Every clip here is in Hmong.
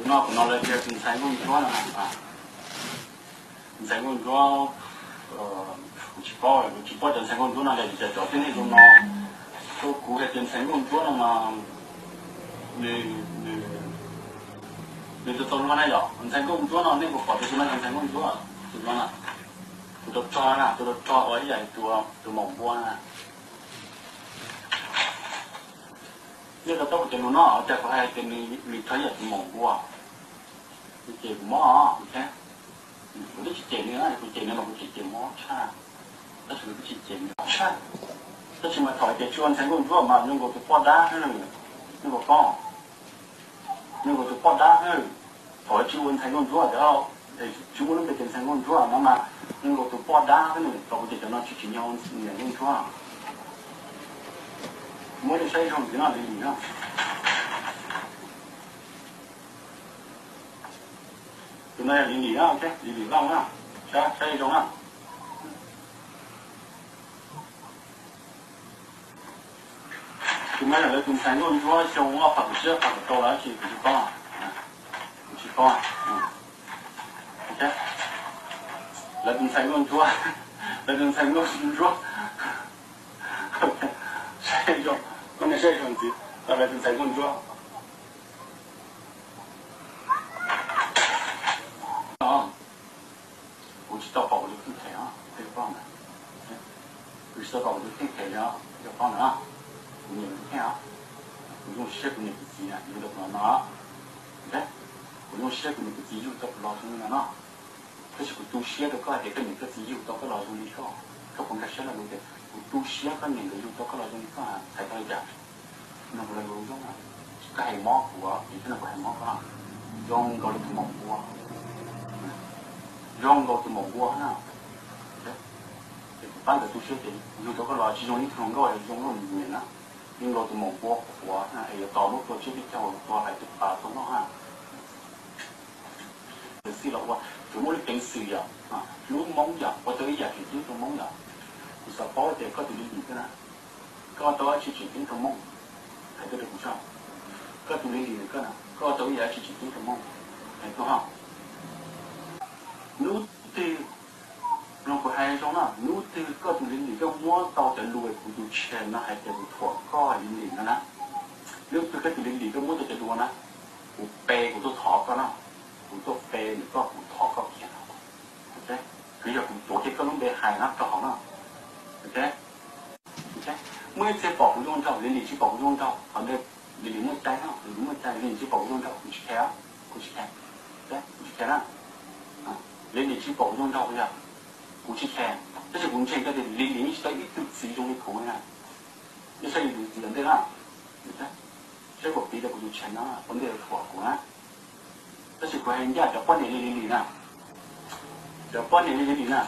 No kuv no lawv tias tus ntxhais nkauj ntsuab no, tus ntxhais nkauj ntsuab, kuv tsis paub, kuv tsis paub cov ntxhais nkauj ntsuab no li cas, cov tib neeg zoo no, kuv hais tias ntxhais nkauj ntsuab no mas nws, nws txaus txaus luag na yom. Ntxhais nkauj ntsuab no nej puas pom tias tus no yog ntxhais nkauj ntsuab? Tus no na, tus rog rog na, tus rog rog uas ib yam tus maum npua na. Nej to taub kuv cov lus no, cas kuv hais tias nws rog ib yam tus maum npua. Nws cem kuv mob, kuv twb tsis cem nws, kuv cem nws mas kuv tseem cem mob tshaj, tab sis kuv twb tsis cem nws tshaj. Tab sis mas thaum hais tias tsis ua ntxhais nkauj ntsuab mas zoo nkaus tus poj dab, zoo nkaus koj, zoo nkaus tus poj dab. Thaum tsis ua ntxhais nkauj ntsuab tias, tsis muaj lub npe tias ntxhais nkauj ntsuab no mas zoo nkaus tus poj dab, thaum kuv cem cov no tsis tsim nyog ua ntxhais nkauj ntsuab. Muab nej saib zoo ntxiv no, Lis Lis no. Tus no yog Lis Lis na, Lis Lis Vaj na, saib zoo na. Tus no yog lawv tus ntxhais nkauj ntsuab xyoo ob phav kaum tsib ob phav kaum rau los tsis, kuv tsis paub, kuv tsis paub. Lawv tus ntxhais nkauj ntsuab, lawv tus ntxhais nkauj ntsuab. Saib zoo, koj nej saib zoo ntxiv, lawv tus ntxhais nkauj ntsuab. Kuv tsis tau pom kuv tus kheej them os, kuv tsis tau pom kuv tus kheej them li os, kuv paub ntawd. Kuv nyiam kuv tus kheej os, kuv zoo siab kuv niam kuv txiv yug tau kuv los no. Kuv zoo siab kuv niam kuv txiv yug tau kuv los zoo li no no. Tab sis kuv tu siab rau koj hais tias koj niam koj txiv yug tau koj los zoo li koj, koj puas nkag siab rau kuv tias kuv tu siab koj niam nkawd yug tau koj los zoo li koj, hais tau li cas? No kuv los zoo zoo, koj hais mob kuv, vim thiab no kuv hais mob koj. Zoo nkaus li tus maum npua, zoo nkaus tus maum npua na. Ces kuv pab ntawd tu siab ces yug tau koj los tsis zoo li tus hluas nkauj zoo nkauj nyiam na, zoo nkaus tus maum npua qhuav na es yuav tos lub tua tsiab tib caug tua hais tus pas tua noj ha. Txij los ua tsuas muaj lub peev xwm yom, lub Hmoob yom, ua tau ib yam tseem ceeb rau Hmoob yom. Kuv xav paub tias koj tus Lis Lis koj na, koj tau dab tsi tseem ceeb rau Hmoob? Hais tuaj rau kuv tso. Koj tus Lis Lis koj na, koj tau ib yam dab tsi tseem ceeb rau Hmoob? Hais tuaj ha. Hnub twg, no kuv hais zoo na, hnub twg koj tus Lis Lis koj muab tau cov lus kuv tus channel no hais tias kuv thuam koj Lis Lis no na, hnub twg koj tus Lis Lis koj muab tau cov lus na, kuv pe kuv tuaj thov koj na, kuv tuaj pe ntawm koj kuv thov koj kiag. Kuv yog kuv tuav kiag koj lub npe hais no rau hauv no. Muaj ib txhia pom kuv zoo nraug, Lis Lis tsis pom kuv zoo nraug, qhov ntawd Lis Lis muaj cai no, Lis Lis muaj cai, Lis Lis tsis pom kuv zoo nraug kuv tsis care, kuv tsis care, kuv tsis care na. Lis Lis tsis pom kuv zoo nraug yog kuv tsis care, tab sis kuv ntseeg tias Lis Lis yeej tsis tau ib tug txiv zoo li kuv na. Nej saib Lis Lis txiv ua ntej na, saib kuv piv rau kuv tus channel no ua ntej thuam kuv na. Tab sis kuv hais ncaj cov poj niam li Lis Lis na, cov poj niam li Lis Lis na,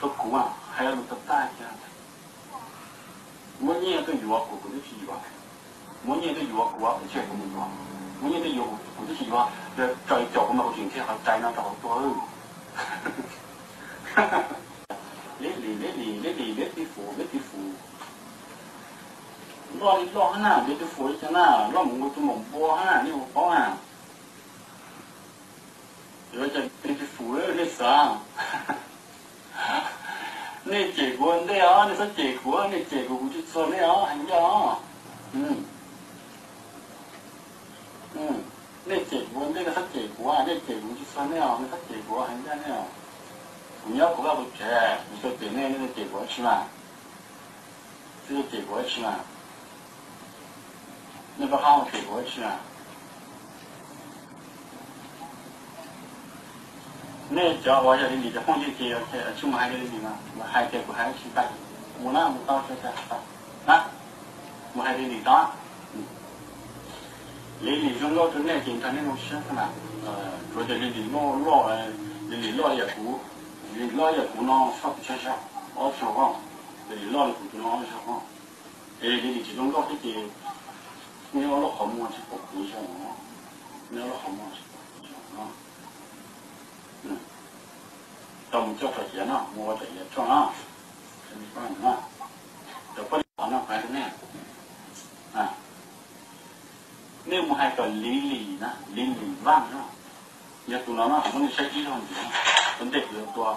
rau kuv hais lo lus tag tag kiag, muab nyiaj tuaj yuav kuv kuv twb tsis yuav, muab nyiaj tuaj yuav kuv twb tsis hais kuv mus yuav, muab nyiaj tuaj yuav kuv kuv twb tsis yuav, yog raws li caum kuv mas kuv tseem nrhiav qhov rais no rau hauv tuag. Lis Lis, Lis Lis, Lis Lis, beautiful, beautiful. Loj li loj hab na, beautiful li cas na, loj mus nkaus tus maum npua hab na, nej puas paub na. Yuav cas beautiful nej xav? Nej cem kuv ua ntej os, nej txhob cem kuv, nej cem kuv kuv tsis txuag nej os, hais ncaj os. Nej cem kuv ua ntej, nej txhob cem kuv, nej cem kuv tsis txuag nej os, nej txhob cem kuv, hais ncaj nej os. Kuv nyob kuv vaj kuv tsev, kuv tsis tau cem nej, nej cem kuv dab tsi mas? Twb cem kuv dab tsi mas? Nej pab qab mus cem kuv dab tsi mas? Nej cov uas yog Lis Lis cov phooj ywg ces tsis mus hais rau Lis Lis mas, mus hais ces kuv hais dab tsi tag? Mus na, mus tau tsis tau na, mus hais Lis Lis tau. Lis Lis zoo nkauj rau nej ces nrog nej zoo siab xwb na. Tsuav tias Lis Lis loj, Lis Lis loj yam kuv, Lis Lis loj yam kuv no txhob tus tshaib zog, ob zaug os. Lis Lis loj li kuv tus no ob zaug os. Es Lis Lis tsis zoo nkauj thiab ces nej ob lub qhov muag tsis pom kuv zoo, nej ob lub qhov muag tsis pom kuv zoo no. Tau mus coj tso ciav no, mus ua tso ciav tso no. Cov poj niam no, nej, nej mus hais kom Lis Lis na, Lis Lis Vaj na. Yog tus no na, muab nej saib ib zaug ntxiv, ua ntej kuv yuav tua.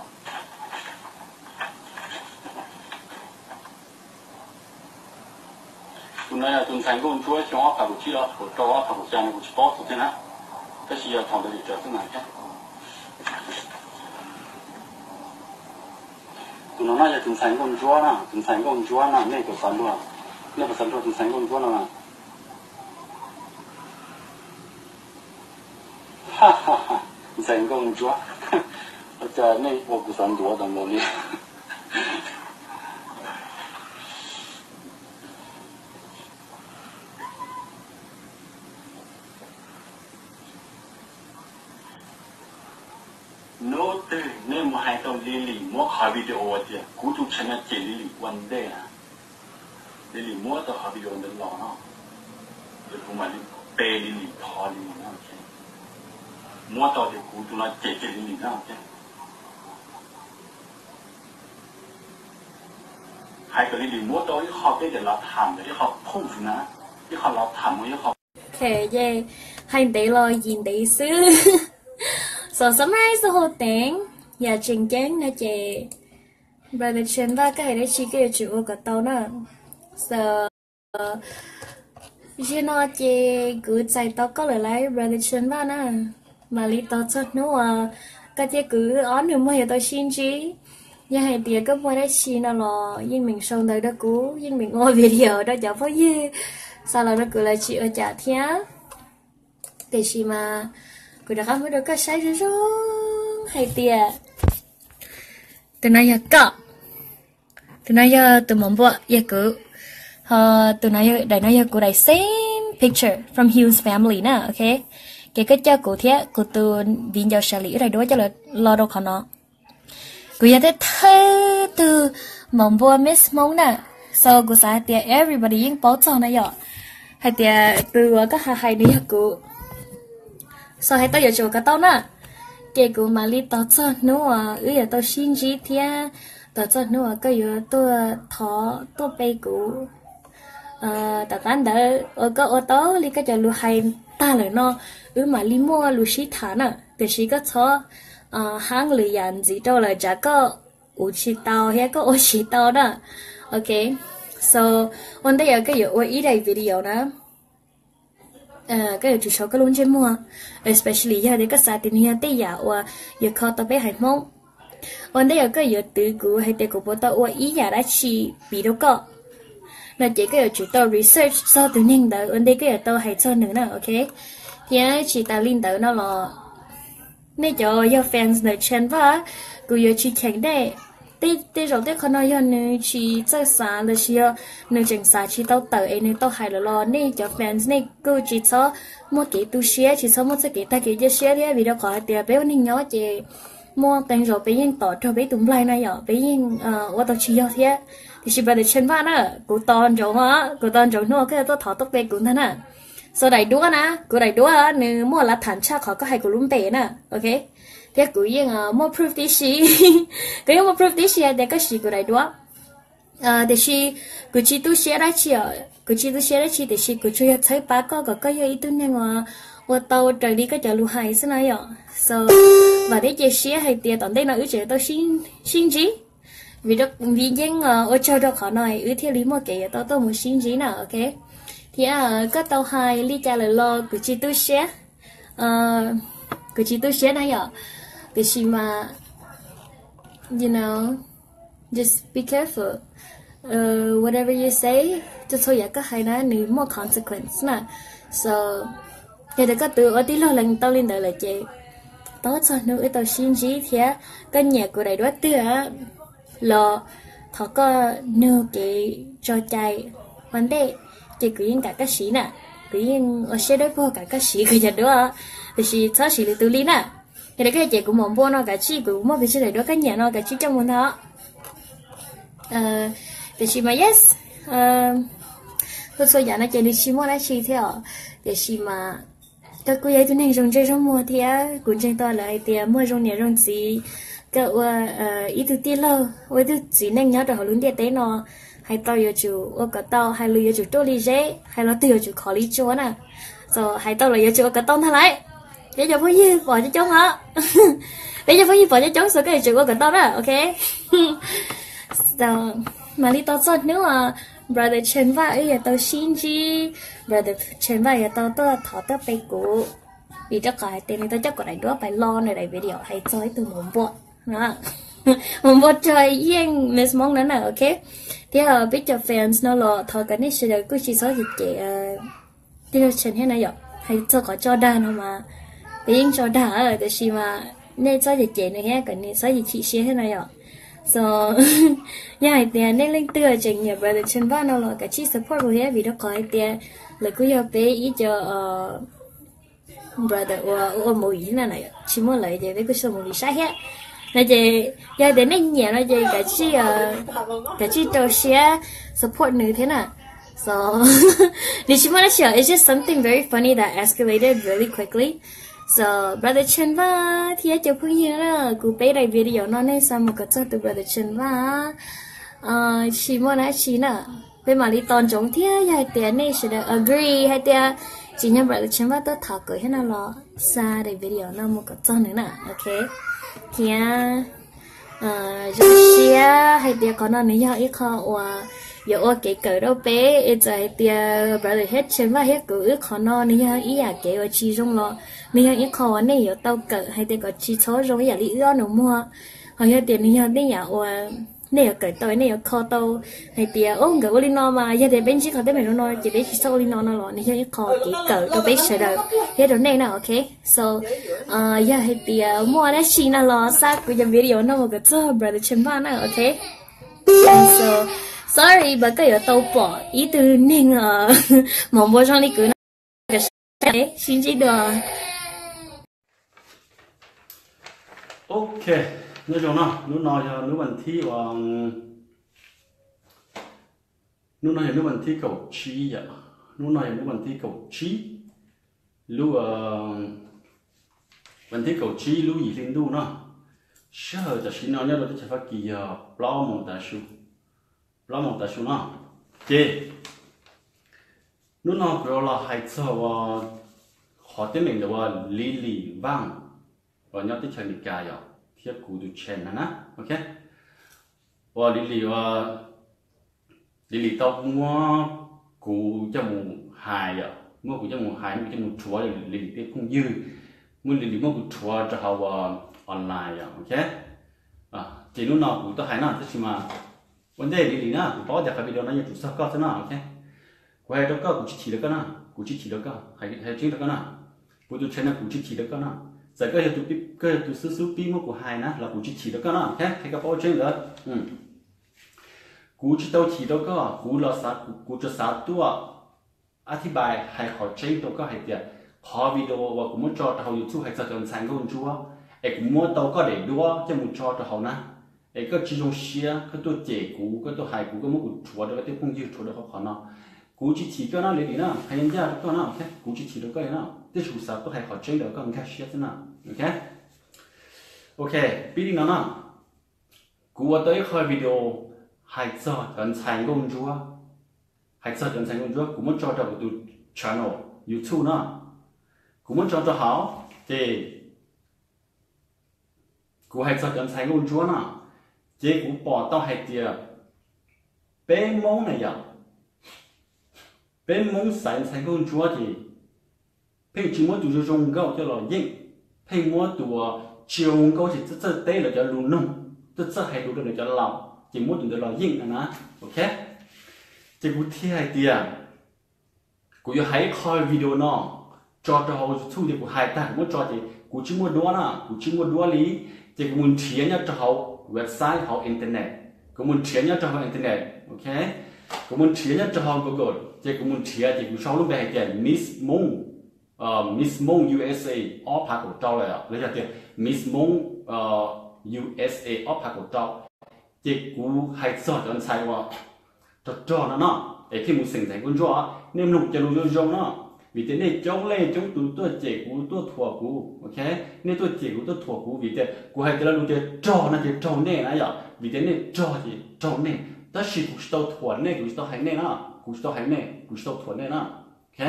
Tus no yog tus ntxhais nkauj ntsuab xyoo ob phav kaum tsib los kaum rau ob phav kaum xya no kuv tsis paub txog thiab na, tab sis yog thaum ntawd li tsawv xwb na thiab. Tus no no yog tus ntxhais nkauj ntsuab na, tus ntxhais nkauj ntsuab no nej puas xav luag, nej puas xav luag tus ntxhais nkauj ntsuab no na? Ntxhais nkauj ntsuab, ua cas nej ua kuv xav ntuav tau nkaus li. Hnub twg nej mus hais rau Lily muab qhov video tias kuv tus channel cem Lily ua ntej na, Lily muab tau qhov video ntawd los no, ces kuv mam li pe Lily thov Lily no, muab tau tias kuv tus no cem cem Lily no. Hais kom Lily muab tau ib qho peb tias lov tham ntawd ib qho proof na, ib qho lov tham ua ib qho. Ok, ces hais ntev los yim ntev xwb. So summarize the whole thing, yam tseem ceeb no ces brother Tshee Vaj, koj hais dab tsi koj yuav tsum ua kom tau na. So zaum no ces kuv txais tau koj lawm lauj brother Tshee Vaj na. Mam li tos txog hnub uas koj thiab kuv ob nus muag yuav tau sib ntsib. Yog hais tias koj muaj dab tsi no los yeej meem sau ntawv rau kuv, yeej meem ua video rau cov phooj ywg xa los rau kuv lawv tsis ua cas thiab. Tiam sis mas kuv rov qab muab rau koj saib zoo zoo hais tias tus no yog koj, tus no yog tus mos npua yog kuv, ho tus no, daim no yog kuv daim same picture from Hughes family na, ok. Ces koj coj kuv thiab kuv tus viv ncaus Sally wb daim duab coj los rau qhov no. Kuv yog thawj thawj tug mos npua Miss Hmoob na, so kuv xav hais tias everybody yeej paub txog na yom, hais tias tus uas koj hais hais nws yog kuv. So hais tau yuav tsum kom tau na, ces kuv mam li tos txog hnub uas wb yuav tau sib ntsib thiab tos txog hnub uas koj yuav tuaj thov tuaj pe kuv. Tom qab ntawd uas koj ua tau li koj cov lus hais tag lawm no, wb mam li muaj lus sib tham na, tiam sis koj txhob hab lwm yam ntxiv rau lawm tsam koj ua tsis tau thiab koj ua tsis tau na. Ok, so ua ntej uas koj yuav ua ib daim video na, koj yuav tsum sau koj lub ntsej muag, especially yog tias koj xav tias nws yog tej yam uas yuav kho tau peb haiv Hmoob. Ua ntej uas koj yuav twv kuv hais tias kuv puas tau ua ib yam dab tsi piv rau koj no ces koj yuav tsum tau research txog tus neeg ntawd ua ntej koj yuav tau hais txog nws na, ok. Thiab tsis tas li ntawd no los nej cov yog fans ntawm Tshee Vaj, kuv yuav tsis cheem dej. Tej zaum tej qhov no yog nws tsis txawj xav los sis yog nws tseem xav tsis tau tawm es nws tau hais lawm los nej cov fans nej kuj tsis txhob muaj kev tu siab, tsis txhob muaj txoj kev tag kev cia siab thiab, vim rau qhov hais tias peb ua neeg nyob ces muaj qee zaus peb yeej tom raug peb tus nplaig na yom, peb yeej ua tau tsis yog thiab. Tiam sis brother Tshee Vaj na, kuv tos ntsoov, kuv tos ntsoov hnub uas koj yuav tuaj thov tuaj pe kuv ntag na. So daim duab na, kuv daim duab nws muaj lav tham tshaj qhov koj hais kuv lub npe na, ok. Thiab kuv yeej muaj proof tib si, kuv yeej muaj proof tib si hais tias koj siv kuv daim duab. Tiam sis kuv tsis tu siab dab tsi os, kuv tsis tu siab dab tsi, tiam sis kuv tsuas yog txhawb pab koj kom koj yog ib tug neeg uas ua tau raws li koj cov lus hais xwb na yom. So vam thiab cia siab hais tias tom ntej no wb tseem tau sib ntsib, vim yeej ua tsaug rau qhov no wb thiaj li muaj kev yuav tau tuaj mus sib ntsib na, ok. Thiab koj tau hais li cas lawm los kuv tsis tu siab, kuv tsis tu siab na yom. Tiam sis mas, you know, just be careful. Whatever you say, txhua txhua yam koj hais na nws muaj consequence na. So yog tias koj twv ua tij laug lees tau li ntawd lawm ces tos txog hnub wb tau sib ntsib thiab koj nyiam kuv daim duab twg los thov koj nug kev tso cai ua ntej, ces kuv yeej kam koj siv na. Kuv yeej ua siab dawb paug kam koj siv kuv cov duab, tiam sis txhob siv lwm tus li na. Yog li koj ces kuv mos npua no kav tsij, kuv muaj pes tsawg daim duab koj nyiam no kav tsij coj mus ntag. Tiam sis mas yes, txhua txhua yam no ces nws tsis muaj dab tsi thiab os. Tiam sis mas koj kuj yog ib tug neeg zoo ntsej zoo muag thiab kuv ntseeg tau lawv hais tias muaj zoo niam zoo txiv. Koj ua ib tug tij laug, ua ib tug txiv neej nyob rau hauv lub ntiaj teb no, hais tau yuav tsum ua kom tau, hais lus yuav tsum ruaj li zeb, hais lo twg yuav tsum khov li tsua na. So hais tau los yuav tsum ua kom tau ntag lauj. Peb cov phooj ywg pom coob coob os. Peb cov phooj ywg pom coob coob xwb koj yuav tsum ua kom tau na, ok. Mam li tos txog hnub brother Tshee Vaj wb yuav tau sib ntsib, brother Tshee Vaj yuav tau tuaj thov tuaj pe kuv, vim rau qhov hais tias nws tau coj kuv daim duab pais lo nws daim video hais txog ib tug maum npua, maum npua rog yeej Miss Hmoob na na, ok. Thiab peb cov fans no los thov kom nej sawv daws kuj tsis txhob cem cem tij laug Tshee thiab na yom. Hais txog qhov tso dag no mas peb yeej tso dag, tiam sis mas nej txhob cem cem nws thiab kom nws txhob chim siab thiab na yom. So yog hais tias nej leej twg tseem nyiam brother Tshee Vaj no los kav tsij support kuv thiab, vim rau qhov hais tias lawv kuj yog peb ib co brother uas ua movie thiab na, tsis muaj lawv ces peb kuj tsis ua movie saib thiab. No ces yog hais tias nej nyiam no ces kav tsij, kav tsij rau siab support nws thiab na. So nws tsis muaj dab tsi, it's just something very funny that escalated really quickly. So brother Tshee Vaj thiab cov phooj ywg na, kuv peb daim video no nej xa mus kom txog tus brother Tshee Vaj, tsis muaj dab tsi na. Peb mam li tos ntsoov thiab, yog hais tias nej sawv daws agree hais tias tsim nyog brother Tshee Vaj tuaj thov kuv thiab no los xa daim video no mus kom txog nws na, ok. Thiab zoo siab hais tias qhov no nws yog ib qho uas yuav ua kev kawm rau peb, es txawm hais tias brother thiab Tshee Vaj thiab kuv wb qhov no nws yog ib yam kev uas tsis zoo los nws yog ib qho uas nej yuav tau kawm hais tias kom tsis txhob zoo ib yam li wb ob nus muag. Ho yog tias nws yog tej yam uas nej yuav kawm tau, nej yuav kho tau hais tias, o, nkawd ua li no mas yog tias peb ntsib qhov teeb meem no no ces peb tsis txhob ua li no no los nws yog ib qho kev kawm rau peb sawv daws thiab rau nej na, ok. So yog hais tias muaj dab tsi no los xa kuv cov video no mus kom txog brother Tshee Vaj na, ok. So sorry, but koj yuav tau pom ib tug neeg maum npua zoo li kuv no. Sib ntsib dua. Ok, nyob zoo no, hnub no yog hnub vas thib uas, hnub no yog hnub vas thib kaum tsib yom, hnub no yog hnub vas thib kaum tsib, lub, vas thib kaum tsib lub yim hli ntuj no. Sij hawm tam sim no nyob rau teb chaws Fab Kis yog plaub moos tav su, plaub moos tav su no. Ces hnub no kuv yuav los hais txog uas qhov teeb meem ntawm uas Lily Vaj uas nyob teb chaws Amelikas yom, thiab kuv tus channel na, ok. Uas Lily, Lily tau muab kuv coj mus hais yom, muab kuv coj mus hais, muab kuv coj mus rhuav Lily tej phooj ywg, muab Lily muab kuv rhuav rau hauv uas online yom, ok. Ces hnub no kuv tuaj hais no tab sis mas ua ntej Lily na, kuv paub tias qhov video no yuav tsum txog koj xwb no, ok. Kuv hais rau koj, kuv tsis chim rau koj na, kuv tsis chim rau koj, hais tseeb rau koj na. Kuv tus channel kuv tsis chim rau koj na. Txawm koj yog tus xub xub pib muab kuv hais na los kuv tsis chim rau koj na, ok, qhia koj paub tseeb ntawd. Kuv tsis tau chim rau koj, kuv los, kuv tsuas xav tuaj a thib pais hais qhov tseeb rau koj hais tias qhov video uas kuv muab tso rau hauv YouTube hais txog cov ntxhais nkauj ntsuab, es kuv muab tau koj daim duab coj mus tso rau hauv na, es koj tsis zoo siab, koj tuaj cem kuv, koj tuaj hais kuv, koj muab kuv rhuav rau koj tej phooj ywg, rhuav rau qhov qhov no. Kuv tsis chim koj na Lily na, hais ncaj rau koj na, kuv tsis chim rau koj li na, tiam sis kuv xav tuaj hais qhov tseeb rau koj nkag siab xwb na, ok. Ok, pib li no na. Kuv ua tau ib qho video hais txog cov ntxhais nkauj ntsuab, hais txog cov ntxhais nkauj ntsuab, kuv muab tso rau kuv tus channel YouTube na. Kuv muab tso rau hauv, ces kuv hais txog cov ntxhais nkauj ntsuab na, ces kuv pom tau hais tias peb Hmoob na yom, peb Hmoob xaiv ntxhais nkauj ntsuab ces pheej tsis muab tus zoo zoo nkauj coj los yeej, pheej muab tus tsis zoo nkauj ces txawj txawj teb lawv cov lus noog, txawj txawj hais lus rau lawv cov laus ces muab tus ntawd los yeej no na, ok. Ces kuv thiaj hais tias kuv yuav hais ib qho video no tso rau hauv YouTube, ces kuv hais tag kuv muab tso ces kuv tsis muaj duab na, kuv tsis muaj duab li, ces kuv mus nrhiav nyob rau hauv website hauv internet, kuv mus nrhiav nyob rau hauv internet, ok. Kuv mus nrhiav nyob rau hauv Google, ces kuv mus nrhiav ces kuv sau lub npe hais tias Miss Hmoob, Miss Hmoob U S A ob phav kaum rau lawm los yog tias Miss Hmoob U S A ob phav kaum rau. Ces kuv hais txog cov ntxhais uas rog rog no no, es thiaj mus xeem ntxhais nkauj ntsuab, nej mloog cov lus zoo zoo no, vim tias nej coob leej coob tus tuaj cem kuv tuaj thuam kuv, ok. Nej tuaj cem kuv tuaj thuam kuv vim tias kuv hais tias lo lus tias rog no ces raug nej na yom, vim tias nej rog ces raug nej, tab sis kuv tsis tau thuam nej, kuv tsis tau hais nej na, kuv tsis tau hais nej, kuv tsis tau thuam nej na, ok.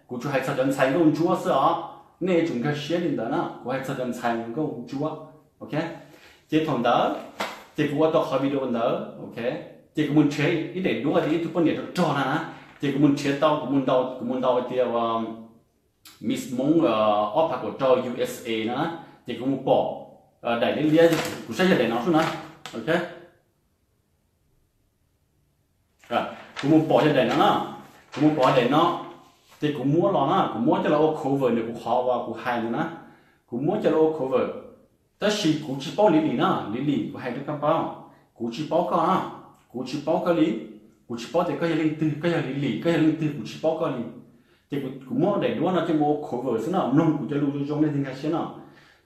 Kuv tsuas hais txog cov ntxhais nkauj ntsuab xwb os. Nej yuav tsum nkag siab li ntawd na, kuv hais txog cov ntxhais nkauj ntsuab, ok. Ces thaum ntawd ces kuv ua tau qhov video ntawd, ok, ces kuv mus nrhiav ib daim duab tias ib tug poj niam rog rog na, ces kuv mus nrhiav tau, kuv mus ntaus, kuv mus ntaus tias Miss Hmoob ob phav kaum rau U S A na, ces kuv mus pom daim liab liab, kuv saib yog daim no xwb na, ok. Kuv mus pom yog daim no na, kuv mus pom daim no, ces kuv muab los na, kuv muab coj los ua cover ntawm kuv qhov uas kuv hais ntawd na, kuv muab coj los ua cover. Tab sis kuv tsis paub Lily na, Lily, kuv hais rau koj paub, kuv tsis paub koj na, kuv tsis paub koj li, kuv tsis paub tias koj yog leej twg, koj yog Lily, koj yog leej twg, kuv tsis paub koj li. Ces kuv muab daim duab no coj mus ua cover xwb no, mloog kuv cov lus zoo zoo nej thiaj nkag siab no.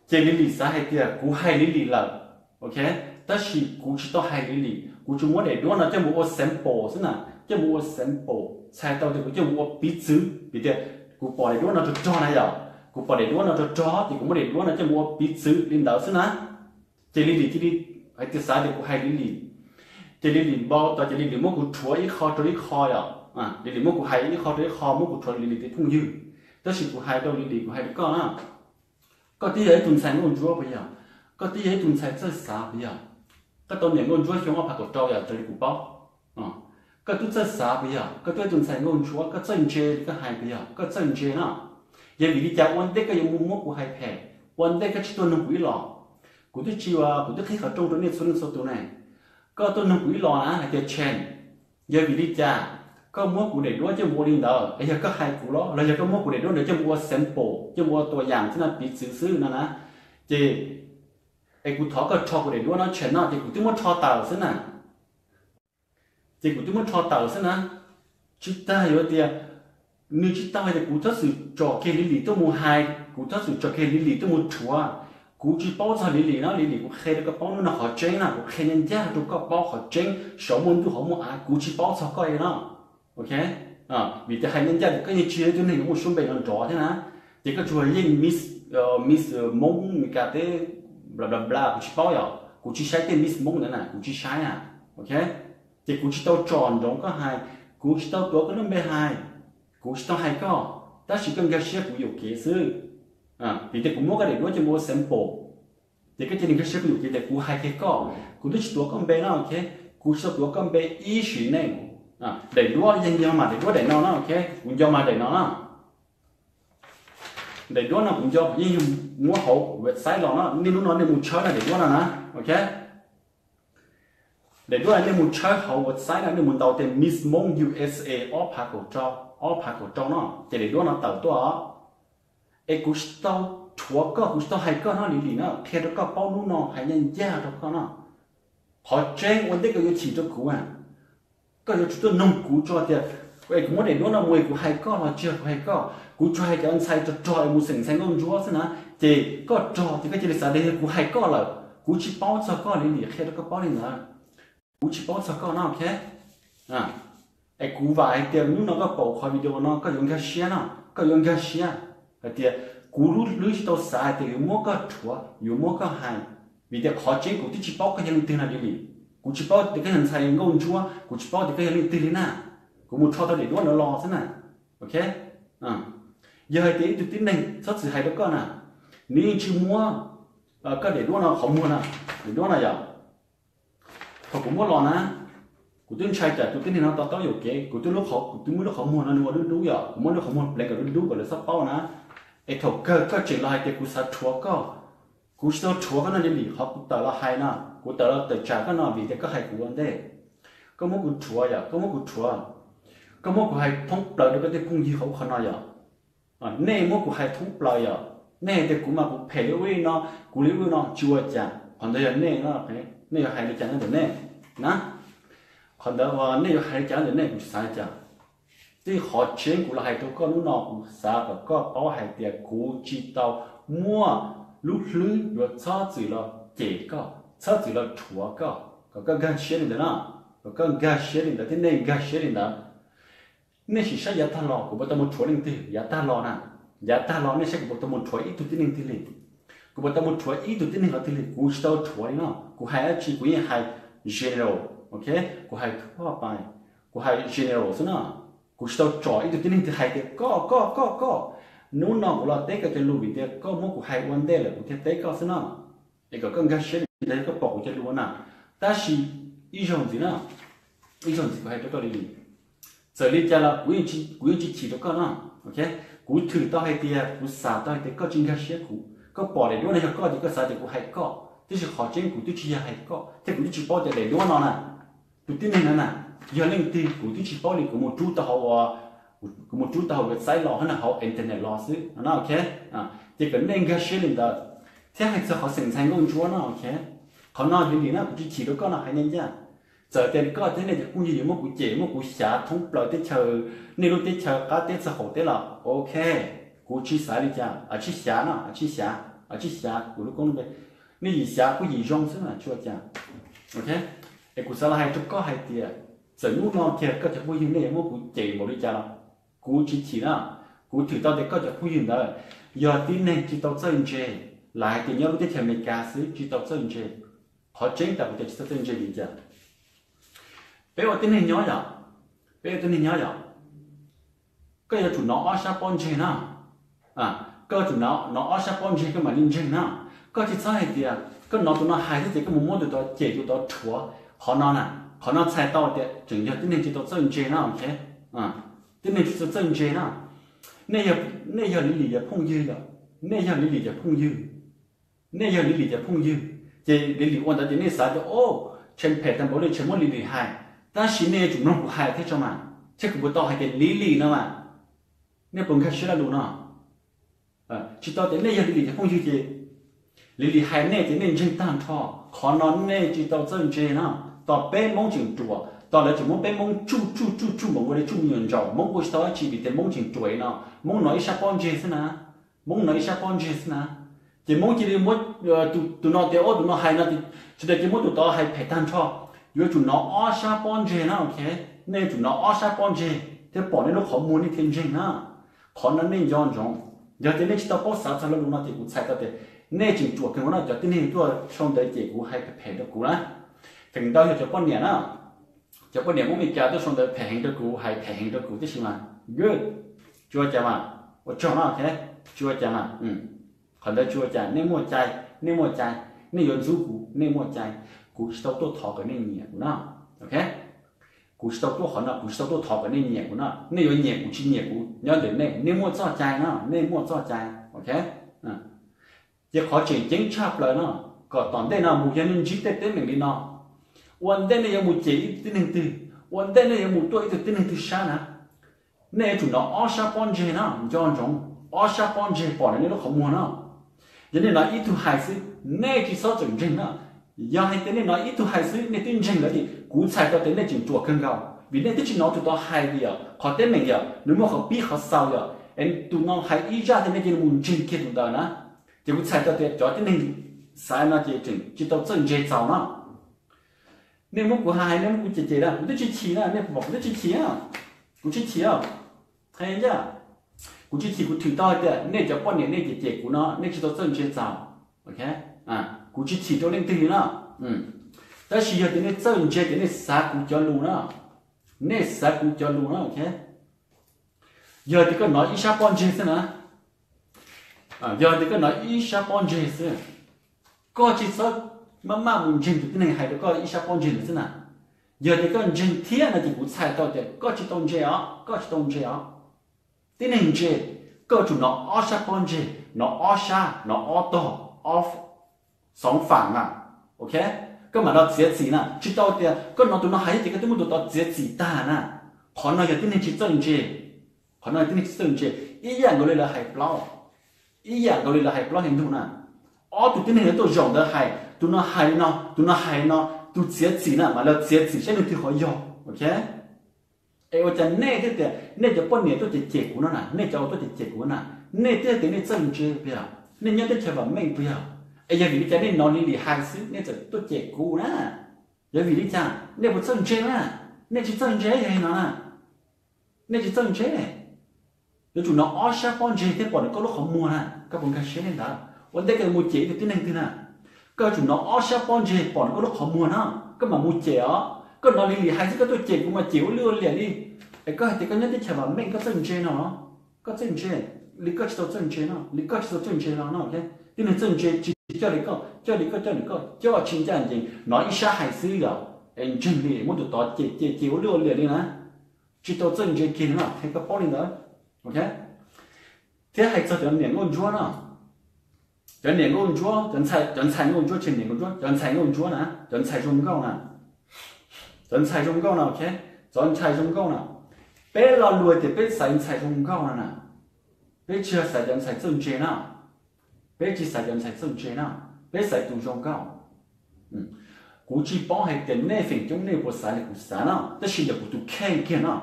Ces Lily xav hais tias kuv hais Lily lawm, ok, tab sis kuv tsis tau hais Lily, kuv tsuas muab daim duab no coj mus ua sample xwb na, coj mus ua sample, txhais tau tias kuv coj mus ua piv txwv vim tias kuv pom daim duab no rog rog na yom, kuv pom daim duab no rog rog ces kuv muab daim duab no coj mus ua piv txwv li ntawd xwb na. Ces Lily cia li hais tias xav tias kuv hais Lily, ces Lily npau taws, ces Lily muab kuv rhuav ib qho rau ib qho yom, Lily muab kuv hais ib qho rau ib qho, muab kuv rhuav Lily tej phooj ywg. Tab sis kuv hais rau Lily, kuv hais rau koj na, koj twb yog ib tug ntxhais nkauj ntsuab puas yog? Koj twb yog ib tug ntxhais txawj xav puas yog? Koj tau niam nkauj ntsuab xyoo ob phav kaum rau yom, raws li kuv paub. Koj twb txawj xav puas yog? Koj twb yog ib tug ntxhais nkauj ntsuab, koj txawj ntse li koj hais puas yog? Koj txawj ntse na. Yog vim li cas ua ntej koj yuav mus muab kuv hais phem? Ua ntej koj tsis tuaj nug kuv ib los? Kuv twb tsis, kuv twb qhib qhov rooj rau nej txhua leej txhua tus ne. Koj tuaj nug kuv ib los na hais tias Chen, yog vim li cas koj muab kuv daim duab coj mus ua li ntawd? Es yog koj hais kuv los, los yog koj muab kuv daim duab ntawd coj mus ua sample, coj mus ua tua yam xwb na, piv txwv xwb no na. Ces es kuv thov koj rho kuv daim duab no Chen no, ces kuv twb muab rho tawm xwb na. Ces kuv twb muab rho tawm xwb na. Tsis tas yuav tias, nws tsis tau hais tias kuv txhob txwm tsom kiag Lily tuaj mus hais, kuv txhob txwm tsom kiag Lily tuaj mus rhuav. Kuv tsis paub txog Lily no, Lily, kuv qhia rau koj paub hnub no qhov tseeb na, kuv qhia ncaj ncaj rau koj paub qhov tseeb, saum muaj ntuj hauv muaj av, kuv tsis paub txog koj li no, ok. Vim tias hais ncaj ncaj tias koj yeej tsis yog ib tug neeg uas muaj suab npe nrov nrov thiab na. Ces koj tsuas yeej Miss, Miss Hmoob Meskas teb bla bla bla, kuv tsis paub yom, kuv tsis saib tej Miss Hmoob ntawd na, kuv tsis saib na, ok. Ces kuv tsis tau tsom ntsoov koj hais, kuv tsis tau tuav koj lub npe hais, kuv tsis tau hais koj, tab sis koj nkag siab kuv yuam kev xwb. Vim tias kuv muab koj daim duab coj mus ua sample, ces koj cia li nkag siab kuv yuam kev tias kuv hais kiag koj, kuv twb tsis tuav koj npe no, ok. Kuv tsis tau tuav koj npe ib sim neej. Daim duab yeej yog mas daim duab daim no na, ok. Kuv nco mas daim no na. Daim duab no kuv nco, kuv yeej yog muab hauv website los no, nej hnub no nej mus tshawb na daim duab no na, ok. Daim duab no nej mus tshawb hauv website no, nej mus ntaus tias Miss Hmoob U S A ob phav kaum rau, ob phav kaum rau no, ces daim duab no tawm tuaj. Es kuv tsis tau rhuav koj, kuv tsis tau hais koj no, Lily no, qhia rau koj paub hnub no, hais ncaj ncaj rau koj no. Qhov tseeb ua ntej koj yuav chim rau kuv, koj yuav tsum tuaj noog kuv tso tias, es kuv muab daim duab no mus es kuv hais koj los tsis yog kuv hais koj. Kuv tsuas hais cov ntxhais rog rog es mus xeem ntxhais nkauj ntsuab xwb na. Ces koj rog ces koj cia li xav tias yog kuv hais koj lawm, kuv tsis paub txog koj li, Lily, qhia rau koj paub li ntawd. Kuv tsis paub txog koj no, ok. Es kuv vam hais tias hnub no koj pom qhov video no koj yuav nkag siab no, koj yuav nkag siab hais tias kuv lub hlwb tsis tau xav hais tias yuav muab koj rhuav, yuav muab koj hais. Vim tias qhov tseeb kuv twb tsis paub koj yog leej twg na, Lily. Kuv tsis paub tias koj yog ntxhais nkauj ntsuab, kuv tsis paub tias koj yog leej twg li na. Kuv mus rho tau daim duab ntawd los xwb na, ok. Yog hais tias ib tug tib neeg txhob txwm hais rau koj na, nws yeej tsis muab koj daim duab no qhov muag na, daim duab no yom. Thaum kuv muab los na, kuv twb ntshai tsam tus tib neeg no to taub yuam kev, kuv twb lub qhov, kuv twb muab lub qhov muag no nws ua dub dub yom, kuv muab lub qhov muag pleev kom dub dub kom lawv txhob paub na. Es thaum kawg koj tseem los hais tias kuv xav rhuav koj. Kuv tsis tau rhuav koj no, Lily, qhov kuv tawm los hais no, kuv tawm los tawm tsam koj no vim tias koj hais kuv ua ntej. Koj muab kuv rhuav yom, koj muab kuv rhuav. Koj muab kuv hais thoob plaws rau koj tej phooj ywg qhov ub qhov no yom. Nej muab kuv hais thoob plaws yom, nej hais tias kuv mas kuv phem li ub li no, kuv li ub li no tsis ua cas, qhov ntawd yog nej, nej yuav hais li cas ntawm nej na. Qhov ntawd uas nej yuav hais li cas ntawm nej kuv tsis xav li cas. Tej qhov tseeb kuv los hais rau koj hnub no kuv xav kom koj paub hais tias kuv tsis tau muaj lub hlwb yuav txhob txwm los cem koj, txhob txwm los rhuav koj, kom koj nkag siab li ntawd na, kom koj nkag siab li ntawd thiab nej nkag siab li ntawd. Nej sim saib yav tag los kuv puas tau mus rhuav leej twg yav tag los na, yav tag los nej saib kuv puas tau mus rhuav ib tug tib neeg tiag li. Kuv puas tau mus rhuav ib tug tib neeg los tiag li, kuv tsis tau rhuav li no. Kuv hais dab tsi kuv yeej hais general, ok, kuv hais thoj pais, kuv hais general xwb no. Kuv tsis tau tsom ib tug tib neeg twg hais tias koj koj koj koj, Hnub no kuv los teb koj cov lus vim tias koj muab kuv hais ua ntej lawm kuv thiaj teb koj xwb no. Es kom koj nkag siab li ntawd, koj pom kuv cov lus ua na. Tab sis ib zaug ntxiv na, ib zaug ntxiv kuv hais rau koj li, txawm li cas los kuv yeej tsis chim rau koj no. Kuv thwm tau hais tias, kuv xav tau hais tias koj tsis nkag siab kuv, koj pom daim duab no yog koj ces koj xav tias kuv hais koj, tiam sis qhov tseeb kuv twb tsis yog hais koj thiab kuv twb tsis paub tias daim duab no na, tus tib neeg no na, yog leej twg kuv twb tsis paub li. Kuv mus rub tau hauv, kuv mus rub tau hauv website los hauv internet los xwb no. Ces kom nej nkag siab li ntawd, thiab hais txog qhov xeem ntxhais nkauj ntsuab no, qhov no li lim no kuv tsis chim rau koj no hais nej ncaj. Txawm tias koj thiab nej cov phooj ywg yuav muab kuv cem, muab kuv xyav thoob plaws teb chaws, nej lub teb chaws qab teb txog qaum teb los ok, kuv tsis xav li cas, tsis xyav no, tsis xyav, tsis xyav kuv lub koob lub npe, nej yim xyav kuj yim zoo xwb mas tsis ua cas. Es kuv xav los hais rau koj hais tias, txawm hnub no kiag koj cov phooj ywg nej yuav muab kuv cem npaum li cas los kuv tsis chim na. Kuv thwm tau tias koj cov phooj ywg ntawd yog tib neeg tsis tau txawj ntse, lawv hais tias nyob lub teb chaws Amelikas xwb tsis tau txawj ntse. Qhov tseeb tas kuv tias tsis tau txawj ntse li cas? Peb ua tib neeg nyob yom, peb ua tib neeg nyob yom, koj yuav tsum hnov ob sab pob ntseg na. Koj yuav tsum hnov ob sab pob ntseg koj mam li ntseeg na. Koj tsis txhob hais tias koj hnov tus no hais thiab ces koj mus muab tus tod cem tus tod rhuav. Qhov no na, qhov no txhais tau tias tseem yog tib neeg tsis tau txawj ntse na. Tib neeg tsis tau txawj ntse na. Nej yog Lilim cov phooj ywg yom, nej yog Lilim cov phooj ywg, nej yog Lilim cov phooj ywg, ces Lilim ua ntawd ces nej xav tias o, tseem phem tag npaum li tseem muab Lilim hais. Tab sis nej yuav tsum mloog kuv hais thiab tso mas, thiab kuv puas tau hais tias Lilim no mas. Nej puas nkag siab lo lus no? Tsis tau tias nej yog Lilim cov phooj ywg ces Lilim hais nej ces nej ntseeg tag nrho. Qhov no nej tsis tau txawj ntse na. Tos peb Hmoob tseem ruam, tos lawv tseem muab peb Hmoob tsuj tsuj tsuj tsuj npaum nkaus li tsuj me nyuam ntsaum, Hmoob ua tsis tau dab tsi vim tias Hmoob tseem ruam li no. Hmoob hnov ib sab pob ntseg xwb na, Hmoob hnov ib sab pob ntseg xwb na. Ces Hmoob cia li muab tus no tias o tus no hais no, sawv daws cia muab tus tod hais phem tag nrho. Yuav tsum hnov ob sab pob ntseg na, ok. Nej yuav tsum hnov ob sab pob ntseg thiab pom nej lub qhov muag nej thiaj ntseeg na. Qhov no nej nco ntsoov. Yog tias nej tsis tau paub xav txog lo lus no ces kuv txhais tau tias nej tseem ruam kawg nkaus no. Cov tib neeg tuaj sau ntawv ces kuv hais phem rau kuv na, feem ntau yog cov poj niam na. Cov poj niam Hmoob Meskas tuaj sau ntawv phem heev rau kuv, hais phem heev rau kuv tib si mas, good, tsis ua cas mas, ua tsaug na, ok, tsis ua cas mas. Qhov ntawd tsis ua cas, nej muaj cai, nej muaj cai, nej yuav ntxub kuv nej muaj cai. Kuv tsis tau tuaj thov kom nej nyiam kuv na, ok. Kuv tsis tau tuaj qhov no, kuv tsis tau tuaj thov kom nej nyiam kuv na. Nej yuav nyiam kuv tsis nyiam kuv nyob ntawm nej, nej muaj txoj cai na, nej muaj txoj cai, ok. Ces qhov tseem ceeb tshaj plaws no, kom tom ntej no mus yog nej ntsib tej teeb meem li no, ua ntej nej yuav mus cem ib tug tib neeg twg, ua ntej nej yuav mus tuaj ib tug tib neeg twg sab na, nej yuav tsum hnov ob sab pob ntseg na, nco ntsoov, ob sab pob ntseg pom nej lub qhov muag na. Yog nej hnov ib tug hais xwb, nej tsis txhob txawm ntseeg na. Yog hais tias nej hnov ib tug hais xwb nej twb ntseeg lawm ces kuv txhais tau tias nej tseem ruam kawg nkaus, vim nej twb tsis hnov tus tod hais tias yog qhov teeb meem yog nws muaj qhov pib qhov xaus yog es tus no hais ib zaj tias nej cia li mus ntseeg kiag tus ntawd na. Ces kuv txhais tau tias cov tib neeg xaiv no ces tseem tsis tau txawj ntse txaus na. Nej muab kuv hais, nej muab kuv cem cem na, kuv twb tsis chim na, nej pom kuv twb tsis chim, kuv tsis chim. Qhia ncaj, kuv tsis chim, kuv thwm tau hais tias nej cov poj niam nej cem cem kuv no nej tsis tau txawj ntse txaus, ok. Kuv tsis chim rau leej twg li na. Tab sis yog tias nej txawj ntse ces nej xav kuv cov lus na, nej xav kuv cov lus na, ok. Yog tias koj hnov ib sab pob ntseg xwb na, yog tias koj hnov ib sab pob ntseg xwb, koj tsis txhob maj maj mus ntseeg tus tib neeg hais rau koj ib sab pob ntseg ntawd xwb na. Yog tias koj ntseeg thiab no ces kuv txhais tau tias koj tsis tau ntse os, koj tsis tau ntse os. Tib neeg ntse, koj yuav tsum hnov ob sab pob ntseg, hnov ob sab, hnov ob tog, ob xoov fam na, ok. Koj mam los txiav txim na, tsis tau tias koj hnov tus no hais ces koj twb muab tus tod txiav txim tag na. Qhov no yog tib neeg tsis txawj ntse, qhov no yog tib neeg tsis txawj ntse. Ib yam nkaus li lawv hais plaub, ib yam nkaus li lawv hais plaub hais ntug na. Ob tug tib neeg lawv tuaj zaum ntawd hais, tus no hais li no, tus no hais li no, tus txiav txim na, mam los txiav txim saib leej twg qhov yog, ok. Es ua cas nej thiaj tias nej cov poj niam tuaj cem cem kuv no na, nej cov uas tuaj cem cem kuv na, nej thiaj tias nej txawj ntse puas yog? Nej nyob teb chaws vam meej puas yog? Es yog vim li cas nej hnov Lilim hais xwb nej txawm tuaj cem kuv na? Yog vim li cas nej puas txawj ntse na? Nej tsis txawj ntse yog li no na, nej tsis txawj ntse. Yuav tsum hnov ob sab pob ntseg thiab pom nws koj lub qhov muag na, koj puas nkag siab li ntawd? Ua ntej koj mus cem ib tug tib neeg twg na, koj yuav tsum hnov ob sab pob ntseg pom nws koj lub qhov muag na, koj mam mus cem os. Koj hnov Lilim hais xwb koj tuaj cem kuv mas cem ua lwj ua liam li. Es koj hais tias koj nyob teb chaws vam meej koj txawj ntse no, koj txawj ntse. li koj tsis tau txawj ntse no, li koj tsis tau txawj ntse no no, tib neeg txawj ntse tsis coj li koj, coj li koj, coj li koj, coj tsis ncaj ncees, hnov ib sab hais xwb yom, es ntseeg li muab tus tod cem cem cem ua luj ua liam li na, tsis tau txawj ntse kiag no, qhia koj paub li ntawd. Thiab hais txog cov niam nkauj ntsuab no, cov niam nkauj ntsuab, cov ntxhais nkauj ntsuab, tsis niam nkauj ntsuab, cov ntxhais nkauj ntsuab na, cov ntxhais zoo nkauj na, cov ntxhais zoo nkauj na, cov ntxhais zoo nkauj na, peb lo lus tias peb xaiv ntxhais zoo nkauj no na, peb tsis yog xaiv cov ntxhais txawj ntse na, peb tsis xaiv cov ntxhais txawj ntse na, peb xaiv tus zoo nkauj. Kuv tsis paub hais tias nej feem coob nej puas xav li kuv xav no, tab sis yog kuv tus kheej kiag no,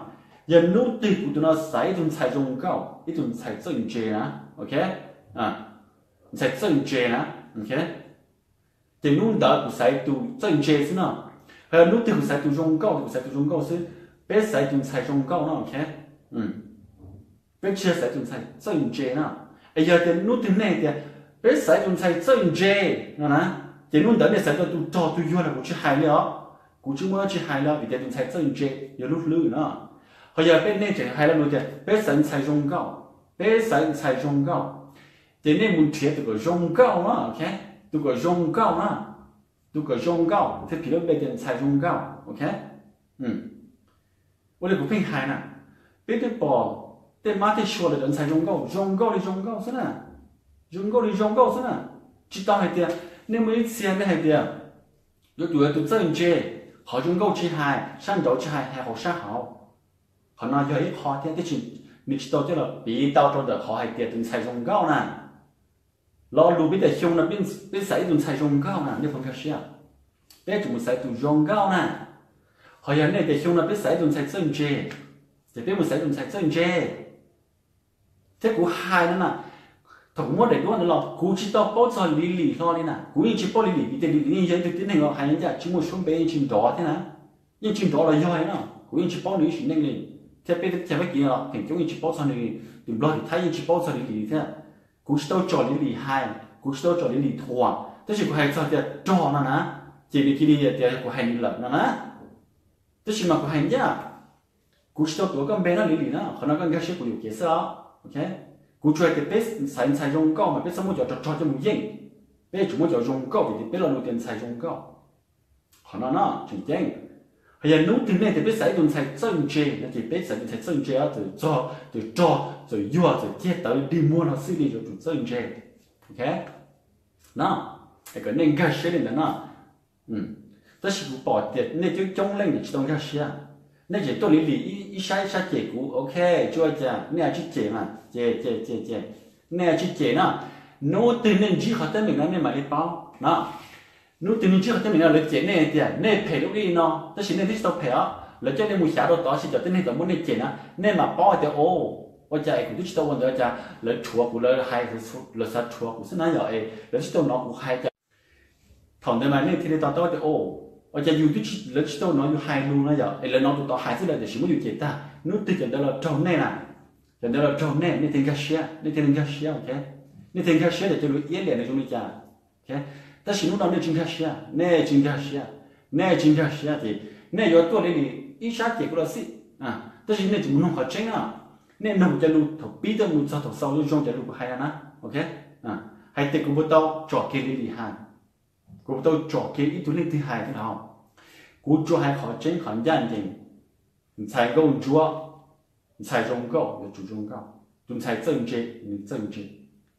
yog hnub twg kuv tus no xaiv ib tug ntxhais zoo nkauj, ib tug ntxhais txawj ntse na, ok, ntxhais txawj ntse na, ces hnub ntawd kuv xaiv tus txawj ntse xwb no. Ho yog hnub twg kuv xaiv tus zoo nkauj, kuv xaiv tus zoo nkauj xwb, peb xaiv tus ntxhais zoo nkauj no, ok. Peb tsis yog xaiv tus ntxhais txawj ntse na. Es yog tias hnub twg nej tias peb xaiv tus ntxhais txawj ntse no na, ces hnub ntawd nej xaiv tau tus rog tus yuag los kuv tsis hais li os. Kuv tsis muaj dab tsi hais li os, vim tias tus ntxhais txawj ntse yog lub hlwb no. Ho yog peb, nej tseem hais lo lus tias peb xaiv ntxhais zoo nkauj, peb xaiv ntxhais zoo nkauj, ces nej mus nrhiav tus kom zoo nkauj na, ok, tus kom zoo nkauj na, tus kom zoo nkauj, thiaj phim lub npe tias ntxhais zoo nkauj, ok. Ua li kuv pheej hais na, peb twb pom tej mab tej sua lawv cov ntxhais zoo nkauj, zoo nkauj li zoo nkauj xwb na, zoo nkauj li zoo nkauj xwb na. Tsis tau hais tias, nej muaj ib txhia nej hais tias yuav tsum yog tus txawj ntse, qhov zoo nkauj tsis hais, sab nraud tsis hais, hais hauv sab hauv. Qhov no yog ib qho thiab, tab sis nws tsis tau coj los piv tau rau ntawm qhov hais tias tus ntxhais zoo nkauj na. Lo lus peb tias xyoo no peb xaiv ib tug ntxhais zoo nkauj na, nej puas nkag siab? Peb yuav tsum mus xaiv tus zoo nkauj na. Ho yog nej tias xyoo no peb xaiv ib tug ntxhais txawj ntse, ces peb mus xaiv tus ntxhais txawj ntse. Thiab kuv hais no na, thaum kuv muab daim duab ntawd los kuv tsis tau paub txog Lily hlo li na, kuv yeej tsis paub Lily vim tias Lily yeej yog ib tug tib neeg uas hais ncaj tsis muaj suab npe, yeej tsis nrov thiab na, yeej tsis nrov los yog no, kuv yeej tsis paub nws ib sim neej li. Thiab peb teb chaws Fab Kis los feem coob yeej tsis paub txog nws, tus Nplog tus Thaib yeej tsis paub txog Lily thiab. Kuv tsis tau tsom Lily hais, kuv tsis tau tsom Lily thuam, tab sis kuv hais txog tias rog no na, ces nws cia li tias kuv hais nws lawm no na. Tab sis mas kuv hais ncaj, kuv tsis tau tuav koj npe no Lily na, qhov no koj nkag siab kuv yuam kev xwb os. Kuv tsuas hais tias peb xaiv ntxhais zoo nkauj mas peb txhob muab cov rog rog coj mus yeej, peb yuav tsum muab cov zoo nkauj vim tias peb lo lus tias ntxhais zoo nkauj. Qhov no no tseem ceeb. Ho yog hnub twg nej tias peb xaiv ib tug ntxhais txawj ntse no ces peb xaiv tus ntxhais txawj ntse, txawm rog, txawm rog, txawm yuag, txawm ceg tawv dig muag los xij li, yuav tsum txawj ntse. Ok, no, es kom nej nkag siab li ntawd no. Tab sis kuv pom tias nej coob coob leej tsis tau nkag siab, nej tseem tuaj Lily ib sab ib sab cem kuv, ok, tsis ua cas, nej ua tsib cem mas cem cem cem cem, nej ua tsib cem na. Hnub twg nej ntsib qhov teeb meem no nej mam li paub no. Hnub twg nej ntsib qhov teeb meem no lawv cem nej tias nej phem lub li no, tab sis nej twb tsis tau phem os, lawv coj nej mus xyav rau tod, tab sis cov tib neeg tod muab nej cem na, nej mam paub hais tias o, ua cas es kuv twb tsis tau ua ntawd, cas lawv rhuav kuv, lawv hais, lawv xav rhuav kuv xwb na yom, es lawv twb tsis tau hnov kuv hais cas. Thaum ntawd mas nej thiaj li to taub tias o, ua cas yus twb, lawv tsis tau hnov yus hais lus no yom, es lawv hnov tus tod hais xwb lawv tiam sis muab yus cem tag. Hnub twg cov ntawd los raug nej na, cov ntawd los raug nej, nej thiaj nkag siab, nej thiaj li nkag siab, ok. Nej thiaj nkag siab tias cov lus iab liam ntawd zoo li cas. Tab sis hnub no nej tsis nkag siab, nej tsis nkag siab, nej tsis nkag siab ces nej yuav tuaj Lily ib sab cem kuv los xij, tab sis nej tsis mus noog qhov tseeb na. Nej noog cov lus thaum pib tuaj mus txog thaum xaus zoo zoo cov lus kuv hais no na, ok. Hais tias kuv puas tau tsom kiag Lily hais, kuv puas tau tsom kiag ib tug leej twg hais thiab los, kuv tsuas hais qhov tseeb qhov ncaj ncees. Ntxhais nkauj ntsuab, ntxhais zoo nkauj yuav tsum zoo nkauj, tus ntxhais txawj ntse nws txawj ntse,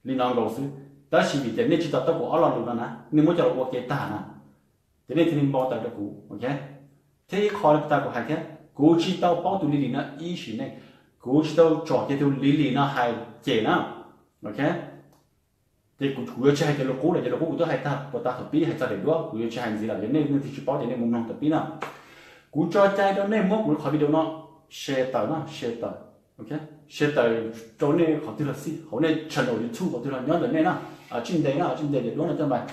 li no nkaus xwb. Tab sis vim tias nej tsis to taub kuv ob lo lus no na, nej muab coj los ua ke tag na, ces nej thiaj li npau taws rau kuv, ok. Thiab ib qho li tas kuv hais thiab, kuv tsis tau paub tus Lily no ib sim neej, kuv tsis tau tsom kiag tus Lily no hais cem na, ok. Ces kuv, kuv yuav tsis hais cov lus qub lawm, cov lus qub kuv twb hais tag puas tas thaum pib, hais txog daim duab kuv yuav tsis hais ntxiv lawm, yog nej leej twg tsis paub ces nej mus mloog thaum pib na. Kuv tso cai rau nej muab kuv qhov video no share tawm na, share tawm, ok, share tawm rau nej qhov twg los xij, hauv nej channel YouTube qhov twg los nyob ntawm nej na, tsij ntes na, tsij ntes daim duab no coj npais.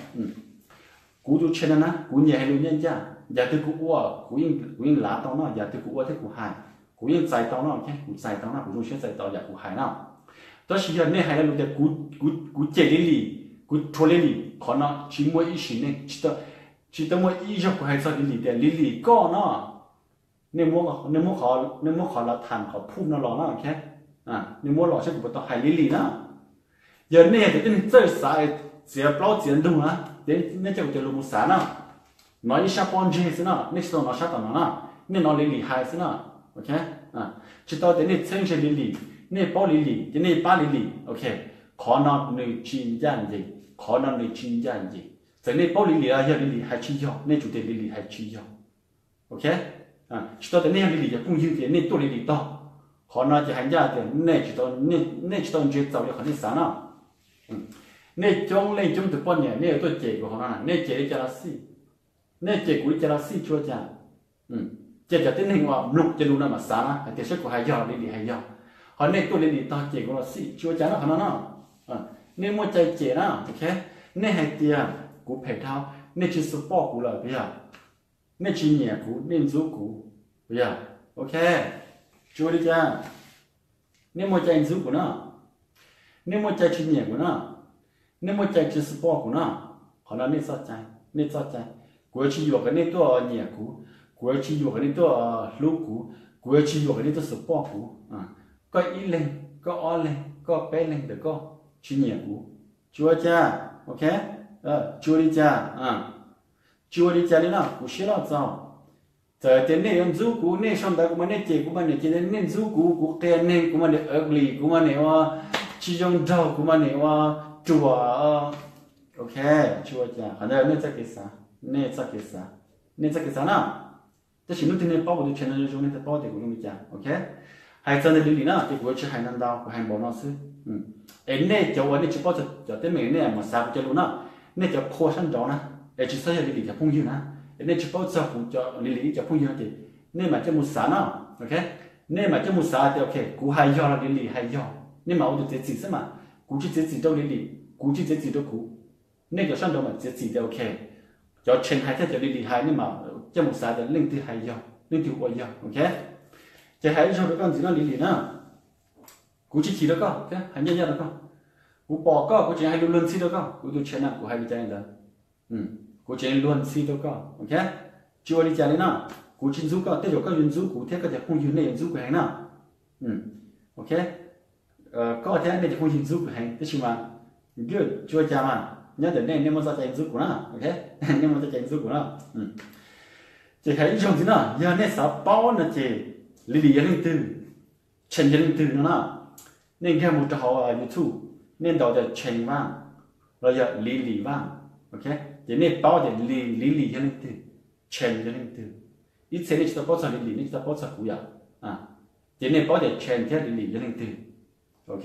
Kuv tus channel na kuv nyiam hais lus ncaj ncaj, yam twg kuv ua, kuv yeej lav tau no, yam twg kuv ua thiab kuv hais, kuv yeej txais tau no, kuv txais tau no, kuv zoo siab txais tau yam kuv hais na. Tab sis yog nej hais lo lus tias kuv cem Lily, kuv rhuav Lily, qhov no tsis muaj ib sim neej, tsis tau muaj ib zaug kuv hais txog Lily tias Lily koj no, nej muab qhov lav tham qhov proof no los na, ok. Nej muab los saib kuv puas tau hais li li na. Yog nej yog cov tib neeg txawj xav txiav plaub txiav ntug na, ces nej coj kuv cov lus mus xav na. Nov ib sab pob ntseg xwb na, nej tsis tau nov sab tom no na, nej nov li li hais xwb na. Tsis tau tias nej txheeb ze li li, nej paub li li ces nej pab li li. Ok, qhov no nws tsis ncaj ncees, qhov no nws tsis ncaj ncees. Txawm nej paub li li los yog li li hais tsis yog, nej tsum tias li li hais tsis yog. Ok, tsis tau tias nej yog li li cov phooj ywg ces nej tuaj li li tog. Qhov no ces hais ncaj tias nej tsis tau ntse txaus li qhov nej xav no. Nej coob leej coob tus poj niam nej yuav tuaj cem kuv qhov no na, nej cem li cas los xij, nej cem kuv li cas los xij tsis ua cas. Ces cov tib neeg uas mloog cov lus no mas xav na hais tias saib kuv hais yog li li hais yog, ho nej tuaj li li tog cem kuv los xij tsis ua cas na qhov no no. Nej muaj cai cem na, ok, nej hais tias kuv phem dhau, nej tsis support kuv lawm puas yog? Nej tsis nyiam kuv, nej ntxub kuv puas yog? Ok, tsis ua li cas. Nej muaj cai ntxub kuv na, nej muaj cai tsis nyiam kuv na, nej muaj cai tsis support kuv na. Qhov no nej txoj cai, nej txoj cai. Kuv yuav tsis yuam kom nej tuaj nyiam kuv, kuv yuav tsis yuam kom nej tuaj hlub kuv, kuv yuav tsis yuam kom nej tuaj support kuv. Koj ib leeg, koj ob leeg, koj peb leeg ntawm koj tsis nyiam kuv, tsis ua cas. Ok, tsis ua li cas, tsis ua li cas li no kuv siab loj txaus. Txawm tias nej yuav ntxub kuv, nej sau ntawv kuv mas nej cem kuv mas niam ces nej ntxub kuv, kuv qias neeg kuv mas niam ugly, kuv mas niam ua tsis zoo nraug, kuv mas niam ua ruam. Ok, tsis ua cas, qhov ntawd nej txoj kev xav, nej txoj kev xav, nej txoj kev xav na. Tab sis hnub twg nej paub kuv tus channel no zoo nej thiaj paub tias kuv zoo li cas. Ok, hais txog ntawm li li na ces kuv yuav tsis hais ntau ntau, kuv hais npaum no xwb. Es nej cov uas nej tsis paub txog cov teeb meem nej mus xav kuv cov lus na, nej cov qhua sab nraud na, es tsis txhob yog li li cov phooj ywg na, es nej tsis paub txog kuv cov li li ib cov phooj ywg no ces nej mam coj mus xav na. Ok, nej mam coj mus xav tias ok kuv hais yog los li li hais yog, nej mam ua tus txiav txim xwb mas. Kuv tsis txiav txim rau li li, kuv tsis txiav txim rau kuv. Nej cov sab nraud mam txiav txim tias ok, cov Tsheej hais thiab cov li li hais, nej mam coj mus xav tias leej twg hais yog, leej twg ua yog. Ok, ces hais ib zaug rau koj ntxiv no li li na, kuv tsis chim rau koj, hais ncaj ncaj rau koj. Kuv pom koj kuv tseem hais lus luag ntxhi rau koj, kuv tus channel kuv hais li cas li ntawd, kuv tseem luag ntxhi rau koj. Ok, tsis ua li cas li na, kuv tsis ntxub koj, tej zaum koj yuav ntxub kuv thiab koj cov phooj ywg nej yuav ntxub kuv heev na. Ok, koj thiab nej cov phooj ywg ntxub kuv heev tab sis mas good, tsis ua cas mas, nyob ntawm nej, nej muaj txoj cai ntxub kuv na. Ok, nej muaj txoj cai ntxub kuv na. Ces hais ib zaug ntxiv no, yog nej xav paub no ces li li yog leej twg, Tsheej yog leej twg no na, nej nkag mus rau hauv YouTube, nej ntaus tias Tsheej Vaj los yog Li Li Vaj. Ok, ces nej paub tias li li yog leej twg, Tsheej yog leej twg. Ib txhia nej tsis tau paub txog li li, nej tsis tau paub txog kuv yom, ces nej paub tias Tsheej thiab li li yog leej twg. Ok,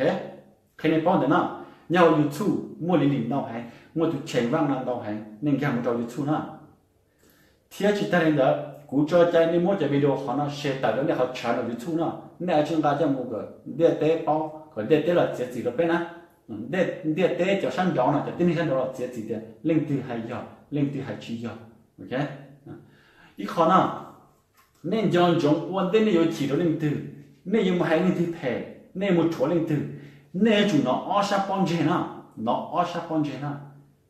qhia nej paub ntawm no, nyob hauv YouTube muaj li li ntau heev, muaj tus Tsheej Vaj no ntau heev, nej nkag mus rau YouTube na. Thiab tsis tag li ntawd, kuv tso cai nej muab cov video qhov no share tawm rau nej qhov channel YouTube no, nej tsis nqa coj mus kom ntiaj teb paub, kom ntiaj teb los txiav txim rau peb na. Ntiaj teb cov sab nraud no, cov tib neeg sab nraud los txiav txim tias leej twg hais yog, leej twg hais tsis yog. Ok, ib qho no, nej nco ntsoov ua ntej nej yuav chim rau leej twg, nej yuav mus hais leej twg phem, nej mus rhuav leej twg, nej yuav tsum nov ob sab pob ntseg na, nov ob sab pob ntseg na.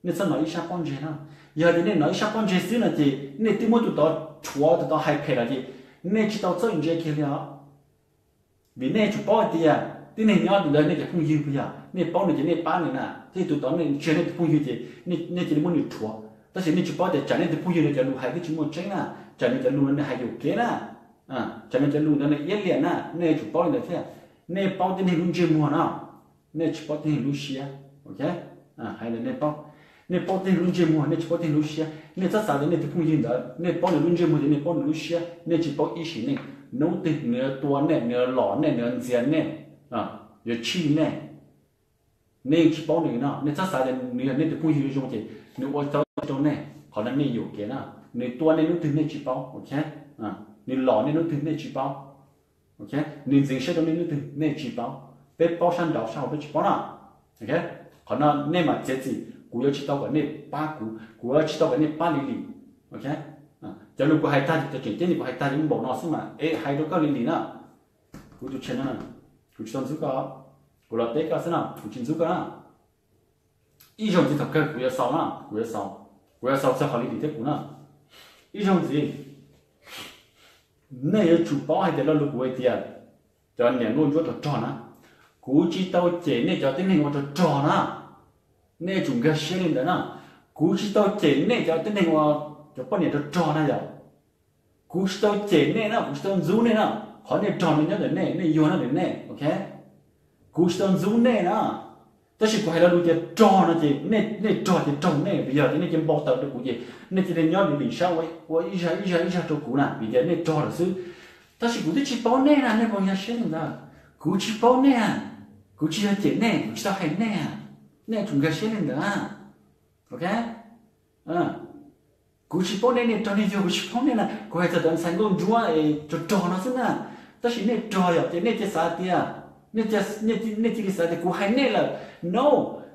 Nej txhob nov ib sab pob ntseg na. Yog tias nej nov ib sab pob ntseg xwb no ces nej twb muab tus tod rhuav, tus tod hais phem lawm ces nej tsis tau txawj ntse kiag li os. Vim nej yuav tsum paub hais tias tib neeg nyob ntawd nej cov phooj ywg puas yog, nej paub nws ces nej pab nws na, thiab tus tod nej tsis yog nej tus phooj ywg ces nej cia li muab nws rhuav. Tab sis nej tsis paub tias tsam nej tus phooj ywg no cov lus hais twb tsis muaj tseeb na, tsam nws cov lus no nws hais yuam kev na, tsam nws cov lus ntawd nws iab liam na, nej yuav tsum paub li ntawd thiab. Nej paub tib neeg lub ntsej muag no, nej tsis paub tib neeg lub siab. Ok, hais ntawd nej paub. Nej paub tib neeg lub ntsej muag, nej tsis paub tib neeg lub siab. Nej txhob xav tias nej tus phooj ywg ntawd nej paub nws lub ntsej muag ces nej paub nws lub siab, nej tsis paub ib sim neej. Hnub twg nws yuav tua nej, nws yuav lom nej, nws yuav ntxias nej, yuav tshij nej, nej yeej tsis paub nws no. Nej txhob xav tias nws yog nej tus phooj ywg zoo ces nws ua tau rau nej, qhov no nej yuam kev na. Nws tua nej hnub twg nej tsis paub. Ok, nws lom nej hnub twg nej tsis paub. Ok, nws ntxeev siab rau nej hnub twg nej tsis paub. Peb paub sab nraud sab hauv peb tsis paub na. Ok, qhov no nej mam txiav txim, kuv yuav tsis tau kom nej pab kuv, kuv yuav tsis tau kom nej pab li li. Ok, cov lus kuv hais tag, cov tseem ceeb kuv hais tag ces npaum no xwb mas es hais rau koj li li na. Kuv tus channel no, kuv tsis tau ntxub koj, kuv los teb koj xwb no, kuv tsis ntxub koj na. Ib zaug ntxiv thaum kawg kuv yuav xaus na, kuv yuav xaus, kuv yuav xaus txog qhov li li thiab kuv na. Ib zaug ntxiv, nej yuav tsum paub hais tias lo lus kuv hais tias cov niam luaj ntsuab rog rog na, Kuv tsis tau cem nej cov tib neeg ua rog rog na. Nej tsum nkag siab li ntawd na. Kuv tsis tau cem nej cov tib neeg ua, cov poj niam rog rog na yom. Kuv tsis tau cem nej na, kuv tsis tau ntxub nej na. Qhov nej rog no nyob ntawm nej, nej yuag no ntawm nej, ok. Kuv tsis tau ntxub nej na. Tab sis kuv hais lo lus tias rog no ces nej rog ces rog nej, vim yog tias nej cia npau taws rau kuv ces nej cia li nyob lim lim sab ua ib zag ib zag ib zag rau kuv na, vim tias nej rog lawm xwb. Tab sis kuv twb tsis paub nej na, nej puas nkag siab li ntawd? Kuv tsis paub nej, kuv tsis yog cem nej, kuv tsis tau hais nej, nej tsum nkag siab li ntawd, ok. Kuv tsis paub nej, nej rog nej yuag kuv tsis paub nej na, kuv hais txog cov ntxhais nkauj ntsuab rog rog no xwb na. Tab sis nej rog yom, ces nej cia xav tias, nej cia li xav tias kuv hais nej lawm. No,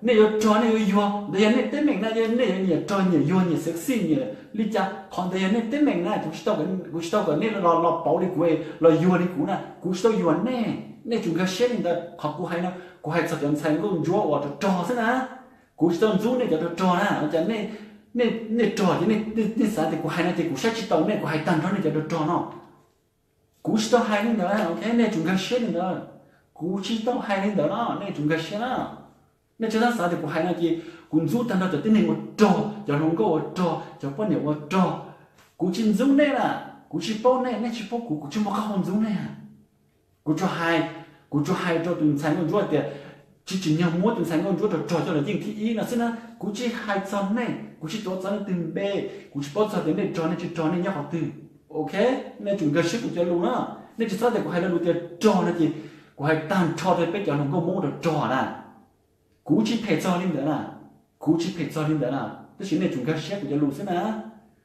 nej yuav rog nej yuav yuag ntawd yog nej teeb meem na, yog nej yuav nyiam rog nyiam yuag nyiam sexy nyiam li cas, qhov ntawd yog nej teeb meem na. Kuv tsis tau kom nej los pauv li kuv, los yuag li kuv na, kuv tsis tau yuag nej, nej tsum nkag siab li ntawd. Qhov kuv hais no, kuv hais txog cov ntxhais nkauj ntsuab uas rog rog xwb na. Kuv tsis tau ntxub nej cov rog rog na, ua cas nej rog ces nej xav tias kuv hais no ces kuv saib tsis taus nej, kuv hais tag nrho nej cov rog rog no. Kuv tsis tau hais li ntawd, ok, nej tsum nkag siab li ntawd. Kuv tsis tau hais li ntawd no, nej tsum nkag siab na. Nej tsis txhob xav tias kuv hais no ces kuv ntxub tag nrho cov tib neeg ua rog, cov hluas nkauj ua rog, cov poj niam ua rog. Kuv tsis ntxub nej na, kuv tsis paub nej, nej tsis paub kuv, kuv tsis muaj qab hau ntxub nej. Kuv tsuas hais, kuv tsuas hais rau tus ntxhais nkauj ntsuab tias tsis tsim nyog muab tus ntxhais nkauj ntsuab rog rog coj los yeej thib ib no xwb na. Kuv tsis hais txog nej, kuv tsis tuav txog leej twg npe, kuv tsis paub txog tias nej rog nej tsis rog nej nyob qhov twg, ok. Nej tsum nkag siab kuv cov lus na. Nej tsis txhob tias kuv hais lo lus tias rog no ces kuv hais tag nrho rau peb cov hluas nkauj Hmoob rog rog na. Kuv tsis phem txog li ntawd na, kuv tsis phem txog li ntawd na, tab sis nej tsum nkag siab kuv cov lus xwb na.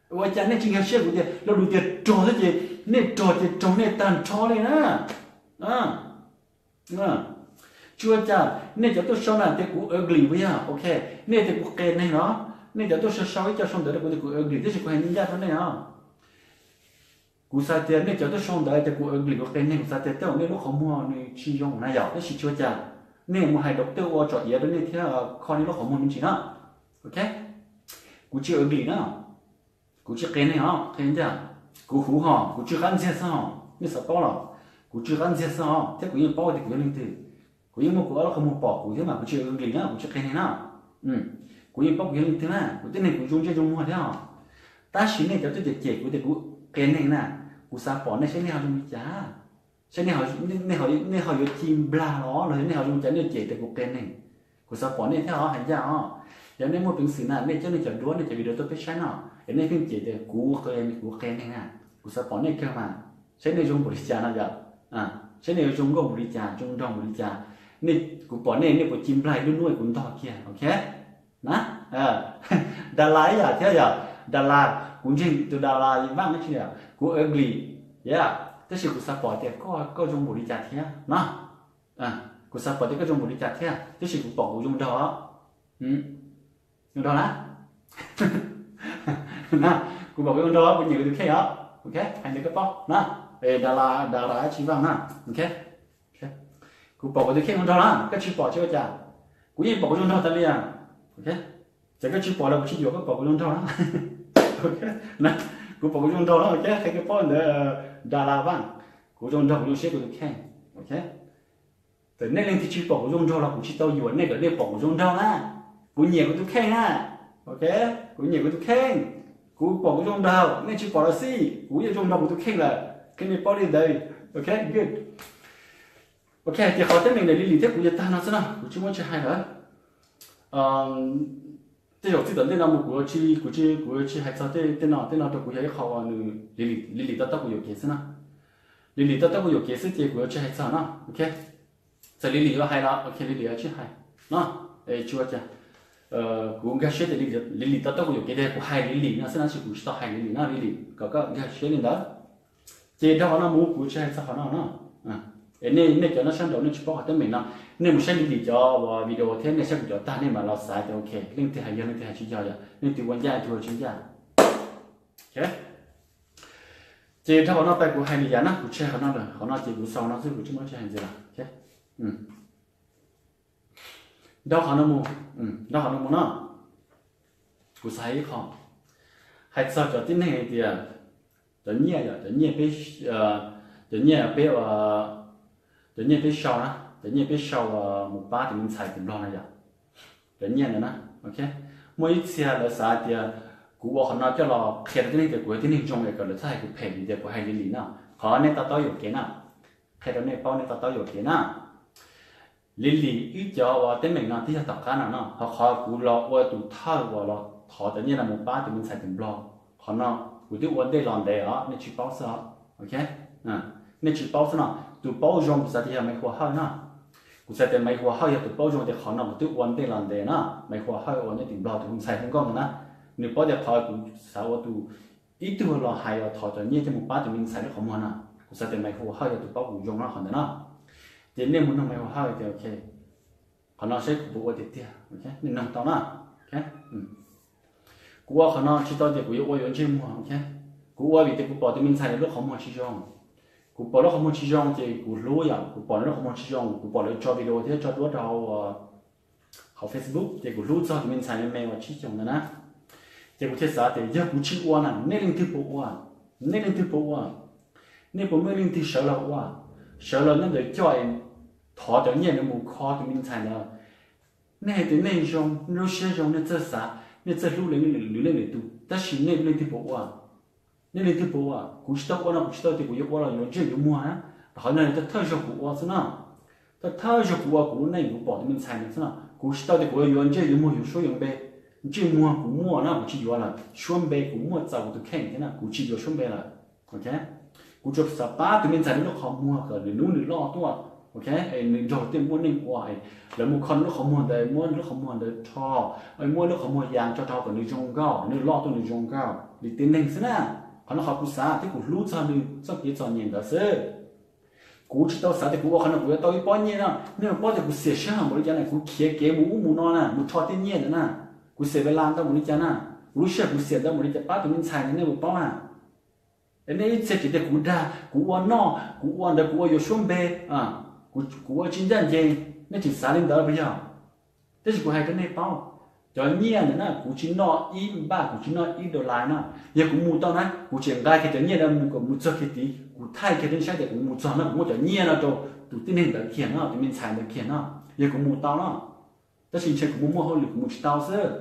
Ua cas nej tsis nkag siab kuv tias lo lus tias rog xwb ces nej rog ces raug nej tag nrho li na. Tsis ua cas, nej cov tuaj sau na tias kuv ugly puas yog, ok, nej tias kuv qias neeg los, nej cov tuaj sau sau ib co sau ntawv rau kuv tias kuv ugly, tab sis kuv hais ncaj rau nej os. Kuv xav tias nej cov tuaj sau ntawv tias kuv ugly kuv qias neeg, kuv xav tias tej zaum nej lub qhov muag nws tsis zoo na yom, tab sis tsis ua cas, nej mus hais doctor ua tsom iav rau nej thiab kho nej lub qhov muag me ntsis na, ok. Kuv tsis ugly na, kuv tsis qias neeg os, qhia ncaj, kuv huv hos, kuv tsw qab ntxiag xwb hos, nej xav paub los? Kuv tsw qab ntxiag xwb hos, thiab kuv yeej paub tias kuv yog leej twg. Kuv yeej muaj kuv ob lub qhov muag pom kuv thiab mas kuv tsis ugly na, kuv tsis qias neeg na. Kuv yeej paub kuv yog leej twg na, kuv tib neeg kuv zoo ntsej zoo muag thiab os. Tab sis nej cov tuaj cem cem kuv tias kuv qias neeg na, kuv xav pom nej saib nej ho zoo li cas, saib nej ho yuav ci nplag los los yog nej ho zoo li cas nej cem tias kuv qias neeg. Kuv xav pom nej thiab os, hais ncaj os. Yog nej muaj peev xwm na nej coj nej cov duab nej cov video tuaj peb saib no, yog nej pheej cem tias kuv, kuv qias neeg na, kuv xav pom nej kawg mas, saib nej zoo npaum li cas no yom, saib nej yuav zoo nkauj npaum li cas, zoo nraug npaum li cas. Nej, kuv pom nej, nej puas ci nplag lub hnub kuv ntog kiag, ok. Na, das las ib yam thiab yom, das las, kuv ntseeg tus das las Vaj no tsis yom, kuv ugly, yom, tab sis kuv xav pom tias koj zoo npaum li cas thiab no. Kuv xav pom tias koj zoo npaum li cas thiab, tab sis kuv pom kuv zoo nraug os. Zoo nraug na. Na, kuv pom kuv zoo nraug, kuv nyiam kuv tus kheej os, ok, hais ntawd koj paub na. Das las, das las tsis Vaj na, ok. Kuv pom kuv tus kheej zoo nraug na, koj tsis pom tsis ua cas. Kuv yeej pom kuv zoo nraug tas li, ok. Txawm koj tsis pom los kuv tsis yuam koj pom kuv zoo nraug na. Na, kuv pom kuv zoo nraug na, ok, qhia koj paub ntawd, das las Vaj, kuv zoo nraug kuv zoo siab kuv tus kheej, ok. Txawm nej leej twg tsis pom kuv zoo nraug los kuv tsis tau yuam nej kom nej pom kuv zoo nraug na. Kuv nyiam kuv tus kheej na, ok. Kuv nyiam kuv tus kheej. Kuv pom kuv zoo nraug, nej tsis pom los xij, kuv yeej zoo nraug kuv tus kheej lawm, qhia nej paub li ntawd, ok, good. Ok, ces qhov teeb meem ntawm Lily thiab kuv yuav tag no xwb no, kuv tsis muaj tsis hais lawm. Tej zaum txij tom ntej no mus kuv tsis, kuv tsis, kuv tsis hais txog tej, tej no, tej no rau kuv yog ib qho uas nws, Lily tau tab kuv yuam kev xwb no. Lily tau tab kuv yuam kev xwb ces kuv yuav tsis hais txog no, ok. Txawm Lily yuav hais los ok, Lily yuav tsis hais no, tsis ua cas. Kuv nkag siab tias Lily tau tab kuv yuam kev tias kuv hais Lily no xwb no, tab sis kuv tsis tau hais Lily no, Lily kom koj nkag siab li ntawd. Ces dhau qhov no mus kuv tsis hais txog qhov no no. Es nej, nej cov nyob sab nraud nej tsis paub qhov teeb meem no, nej mus saib Lily cov uas video thiab nej saib kuv cov tag nej mam los xav tias ok, leej twg hais yog leej twg hais tsis yog, yog leej twg ua ncaj leej twg ua tsis ncaj. Ces dhau qhov no pais kuv hais li yam no kuv tsis hais qhov no lawm, qhov no ces kuv xaus no xwb kuv tsis muaj tsis hais ntxiv lawm. Dhau qhov no mus, dhau qhov no mus no, kuv xav hais ib qho, hais txog cov tib neeg hais tias cov nyiaj, yog cov nyiaj peb, cov nyiaj peb, cov nyiaj peb sau na, cov nyiaj peb sau mus pab tus me ntxhais tus nplog no yom. Cov nyiaj ntawd na, muaj ib txhia lawv xav tias kuv ua qhov no coj los qhia rau tib neeg tias kuv yog tib neeg zoo es kom lawv txhob hais kuv phem vim tias kuv hais li lim no. Qhov nej to taub yuam kev na, qhia rau nej paub nej to taub yuam kev na. Li lim wb cov uas teeb meem no twb yog tom qab no no, ho qhov kuv los ua tus thawj uas los thov cov nyiaj no mus pab tus me ntxhais tus nplog, qhov no kuv twb ua ntej los ntev os, nej tsis paub xwb os. Nej tsis paub xwb no, tus paub zoo kuv xav tias yog Maiv Hua Hawj no. Kuv xav tias Maiv Hua Hawj yog tus paub zoo tias qhov no kuv twb ua ntej los ntev no, Maiv Hua Hawj uas nyob tim nplog tus hu ntxhais hu nkauj no na. Nws paub tias qhov kuv xav ua tus ib tug los hais uas thov cov nyiaj coj mus pab tus me ntxhais lub qhov muag no, kuv xav tias Maiv Hua Hawj yog tus paub kuv zoo no qhov ntawd no. Ces nej mus nug Maiv Hua Hawj tias ok, qhov no saib kuv puas ua tiag tiag, nej nug tau na. Kuv ua qhov no tsis tau tias kuv yuav ua yuav ntsej muag, kuv ua vim tias kuv pom tus me ntxhais nws lub qhov muag tsis zoo. Kuv pom lub qhov muag tsis zoo ces kuv hlub yom, kuv pom nws lub qhov muag tsis zoo, kuv pom lawv tso video thiab tso duab rau hauv Facebook ces kuv hlub txog tus me ntxhais me me uas tsib xyoos ntawd na. Ces kuv thiaj xav tias yog kuv tsis ua na, nej leej twg puas ua? Nej leej twg puas ua? Nej puas muaj leej twg sawv los ua, sawv los nyob ntawd coj es thov cov nyiaj ntawd mus kho tus me ntxhais ntawd? Nej hais tias nej zoo, nej lub siab zoo, nej txawj xav, nej txawj hlub lwm leej lwm tus, tab sis nej leej twg puas ua? Nej leej twg puas ua? Kuv tsis tau ua no kuv tsis tau tias kuv yuav ua los yuav ntsej yuav muag na. Qhov no thawj thawj zaug kuv ua xwb no, thawj thawj zaug kuv ua kuv lub neej kuv pom tus me ntxhais ntawd xwb no, kuv tsis tau tias kuv yuav yuav ntsej yuav muag yuav suab yuav npe. Ntsej muag kuv muaj no kuv tsis yuav lawm, suab npe kuv muaj txaus kuv tus kheej thiab no kuv tsis yuav suab npe lawm. Kuv tsuas xav pab tus me ntxhais nws lub qhov muag kom nws hnub nws loj tuaj, es nws nrog tej muaj neej ua, lawv mus kho nws lub qhov muag ntawd, muab nws lub qhov muag ntawd rho, muab lub qhov muag ya tso rau kom nws zoo nkauj, nws loj tuaj nws zoo nkauj li tib neeg xwb na. Qhov no qhov kuv xav thiab kuv hlub txog nws txoj kev txom nyem ntawd xwb. Kuv tsis tau xav tias kuv ua qhov no kuv yuav tau ib pob nyiaj no. Nej puas paub tias kuv xiam sij hawm npaum li cas na, kuv khiav kev mus ub mus no na, mus rho tej nyiaj ntawd na, kuv xiam ves las ntau npaum li cas na, kuv lub sij hawm kuv xiam ntau npaum li cas pab tus me ntxhais ntawd nej puas paub na? Es nej ib txhia tsis tias kuv dag, kuv ua noj, kuv ua ntawd kuv ua yuav suab npe, kuv ua tsis ncaj ncees, nej tseem xav li ntawd puas yog? Tab sis kuv hais rau nej paub, cov nyiaj ntawd na kuv tsis noj ib npaj, kuv tsis noj ib dollar na. Yog kuv mus tau na kuv tseem nqa kiag cov nyiaj no mus kom mus txog kiag tid, kuv thaij kiag rau nej saib tias kuv mus txog no kuv muab cov nyiaj no rau tus tib neeg ntawd kiag no, tus me ntxhais ntawd kiag no, yog kuv mus tau no. Tab sis ntshe kuv mus muaj hauj lwm kuv mus tsis tau xwb.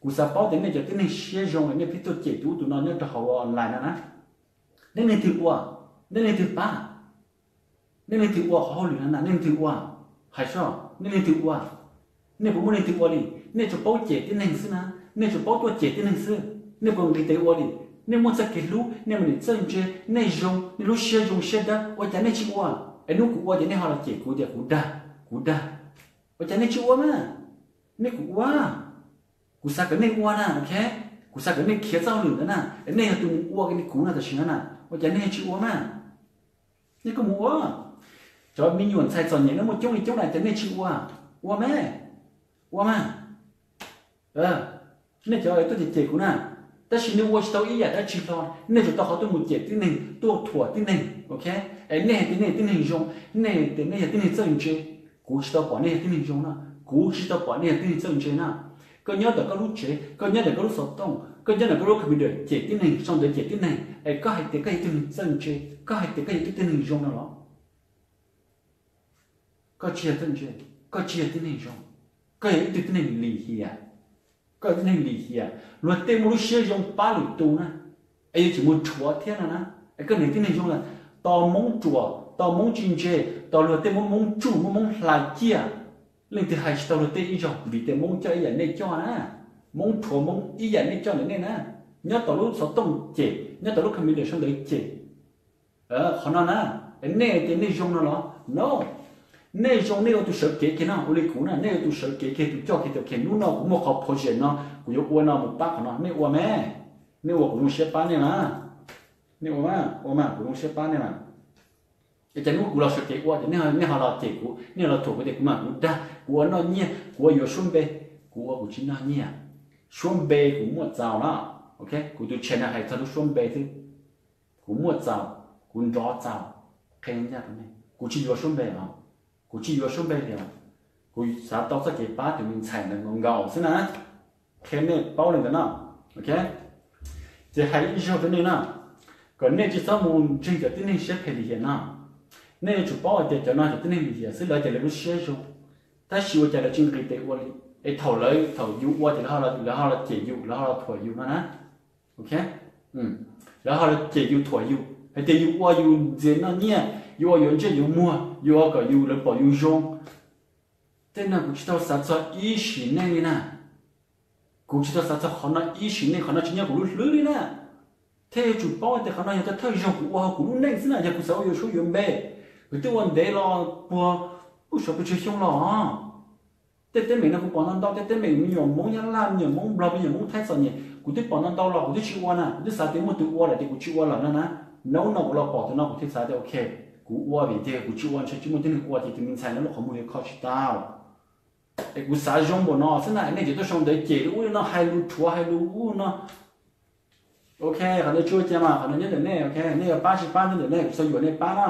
Kuv xav paub tias nej cov tib neeg siab zoo nej pheej tuaj cem tus ub tus no nyob rau hauv online no na. Nej leej twg ua? Nej leej twg pab? Nej leej twg ua qhov hauj lwm no na? Nej leej twg ua? Hais soj, nej leej twg ua? Nej puas muaj leej twg ua li? Nej tsuas paub cem tib neeg xwb na, nej tsuas paub tuaj cem tib neeg xwb. Nej puas nqis tes ua li? Nej muaj txoj kev hlub, nej mas nim txawj ntse, nej zoo, nej lub siab zoo siab dawb, ua cas nej tsis ua? Es hnub kuv ua ces nej ho los cem kuv tias kuv dag, kuv dag. Ua cas nej tsis ua na? Nej kuv ua, kuv xav kom nej ua na, ok. Kuv xav kom nej khiav txoj hauj lwm ntawd na, es nej yog tus mus ua li kuv no tam sim no na, ua cas nej tsis ua mas? Nej kuj mus ua. Cov me nyuam ntxhais txom nyem no muaj coob li coob na, cas nej tsis ua? Ua mas, ua mas. Nej cov tuaj cem cem kuv na, tab sis nej ua tsis tau ib yam dab tsi hlo, nej tsuas tau qhov tuaj mus cem tib neeg, tuaj thuam tib neeg, ok. Es nej hais tias nej tib neeg zoo, nej tias nej yog tib neeg txawj ntse. Kuv tsis tau pom nej yog tib neeg zoo na, kuv tsis tau pom nej yog tib neeg txawj ntse na. Koj nyob ntawm koj lub tsev, koj nyob ntawm koj lub xov tooj, koj nyob ntawm koj lub computer cem tib neeg, sau ntawv cem tib neeg, es koj hais tias koj yog tib neeg txawj ntse, koj hais tias koj yog ib tug tib neeg zoo no los? Koj tsis yog txawj ntse, koj tsis yog tib neeg zoo, koj yog ib tug tib neeg lim hiam, koj yog tib neeg lim hiam. Luag tej muaj lub siab zoo pab lwm tus na, es yuav tsum mus rhuav thiab no na. Es koj niam tib neeg zoo lawm, tos Hmoob ruam, tos Hmoob tsis ntse, tos luag tej muab Hmoob tsuj muab Hmoob hlais ciaj. Leej twg hais tsis tau luag tej ib zaug vim tias Hmoob coj ib yam nej coj na, Hmoob rhuav Hmoob ib yam nej coj ntawm nej na. Nyob tom lub xov tooj cem, nyob tom lub computer sau ntawv cem. Qhov no na, nej tias nej zoo no los? No. Nej zoo nej ua tus sawv kev kiag no, ua li kuv na, nej ua tus sawv kev kiag, tus coj kiag, tus kiag. Hnub no kuv muaj qhov project no, kuv yuav ua no mus pab qhov no, nej ua me? Nej ua kuv zoo siab pab nej mas. Nej ua mas, ua mas kuv zoo siab pab nej mas. Es cas hnub kuv los sawv kev ua ces nej ho los cem kuv, nej ho los thuam kuv tias kuv mas kuv dag, kuv ua noj nyiaj, kuv ua yuav suab npe. Kuv ua kuv tsis noj nyiaj, suab npe kuv muaj txaus na. Ok, kuv tus channel hais txog lub suab npe xwb, kuv muaj txaus, kuv nrov txaus. Qhia ncaj rau nej, kuv tsis yuav suab npe os, kuv tsis yuav suab npe li os. Kuv xav tau txoj kev pab tus me ntxhais ntawd nkaus nkaus xwb na. Qhia nej paub li ntawd no. Ok, ces hais ib zaug rau nej no, kom nej tsis txhob mus ntseeg cov tib neeg siab phem lim hiam no. Nej yuav tsum paub hais tias cov no cov tib neeg lim hiam xwb, lawv ces lawv lub siab zoo, tab sis ua cas lawv tsis nqis tes ua li? Es thaum lawv, thaum yus ua ces lawv ho los cem yus, lawv ho los thuam yus no na. Ok, lawv ho los cem yus thuam yus hais tias yus ua yus ntxias noj nyiaj, yus ua yuav ntsej yuav muag, yus ua kom yus, lawv pom yus zoo. Tej no kuv tsis tau xav txog ib sim neej li na. Kuv tsis tau xav txog qhov no ib sim neej, qhov no tsis nyob kuv lub hlwb li na. Thiab yuav tsum paub tias qhov no yog thawj zaug kuv ua hauv kuv lub neej xwb na, yog kuv xav ua yuav suab yuav npe, kuv twb ua ntev los puag, ub, sawv pes tsawg xyoo los. Tej teeb meem no kuv pom ntau ntau, tej teeb meem me nyuam Hmoob Nyab Laj, me nyuam Hmoob Nplog, me nyuam Hmoob Thaib txom nyem kuv twb pom ntau ntau los kuv twb tsis ua na, kuv twb xav tias muaj tus ua lawm ces kuv tsis ua lawm no na. Hnub no kuv los pom tus no kuv thiaj xav tias ok, kuv ua vim tias kuv tsis ua ntshe tsis muaj tib neeg ua ces tus me ntxhais no lub qhov muag yuav kho tsis tau. Es kuv xav zoo npaum no xwb na, nej tseem tuaj sau ntawv cem lub ub li no, hais lus rhuav hais lus ub no. Ok, qhov ntawd tsis ua cas mas, qhov ntawd nyob ntawm nej, ok, nej yuav pab tsis pab nyob ntawm nej, kuv tsis tau yuam nej pab na.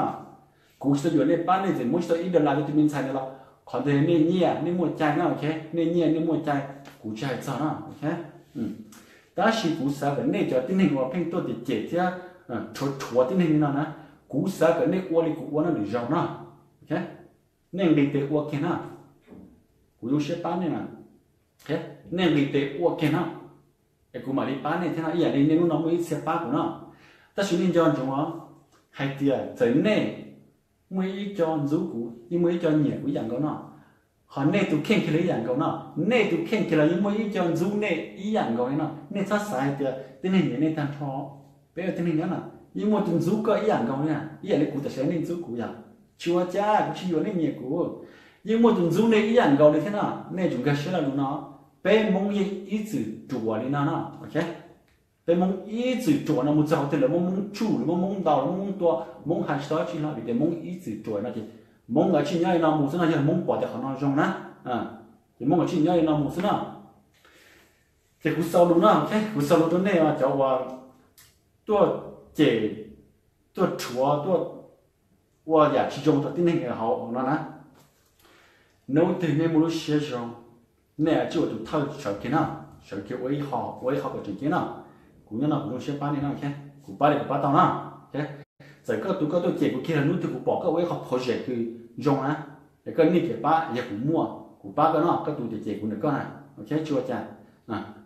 Kuv tsis tau yuam nej pab, nej txawm muab tsis tau ib dollar rau tus me ntxhais ntawd los qhov ntawd nej nyiaj nej muaj cai na, ok, nej nyiaj nej muaj cai, kuv tsis hais txog na, ok. Tab sis kuv xav kom nej cov tib neeg uas pheej tuaj cem cem thiab rhuav rhuav tib neeg li no na, kuv xav kom nej ua li kuv ua no lwm zaus na, ok. Nej nqis tes ua kiag na, kuv zoo siab pab nej na. Nej nqis tes ua kiag na, es kuv mam li pab nej thiab no, ib yam li nej hnub no muaj ib txhia pab kuv no. Tab sis nej nco ntsoov os, hais tias txawm nej muaj ib co ntxub kuv, yeej muaj ib co nyiam kuv ib yam nkaus no. Ho nej tus kheej kiag los ib yam nkaus no, nej tus kheej kiag los yeej muaj ib co ntxub nej ib yam nkaus li no. Nej txhob xav hais tias tib neeg nyiam nej tag nrho. Peb ua tib neeg nyob no, yeej muaj tus ntxub koj ib yam nkaus li na, ib yam li kuv tam sim no nej ntxub kuv yom. Tsis ua cas, kuv tsis yuam nej nyiam kuv. Yeej muaj tus ntxub nej ib yam nkaus li thiab no, nej tsum nkag siab lo lus no. Peb Hmoob yeej ib txwm ruam li no no, ok. Peb Hmoob ib txwm ruam no mus txog qhov twg lawv muab Hmoob tsuj, lawv muab Hmoob ntaus, lawv muab Hmoob tua, Hmoob hais tsis tau dab tsi hlo vim tias Hmoob ib txwm ruam no ces Hmoob nkawd tsis nyob li no mus xwb no, yog Hmoob pom tias qhov no zoo na, ces Hmoob nkawd tsis nyob li no mus xwb no. Ces kuv xaus lus no, ok, kuv xaus lus rau nej cov uas tuaj cem, tuaj rhuav, tuaj ua yam tsis zoo rau tib neeg hauv no na. Hnub twg nej muaj lub siab zoo, nej cia li ua tus thawj sawv kiag no, sawv kiag ua ib qho, ua ib qho kom tseem ceeb no. Kuv nyob no kuv zoo siab pab nej no, ok, kuv pab li kuv pab tau no. Txawm koj tus koj tuaj cem kuv kiag los hnub twg kuv pom koj ua ib qho project kws zoo na, es koj niaj cia pab, yog kuv muaj kuv pab koj no, koj tus cem cem kuv ntawm koj na, ok, tsis ua cas.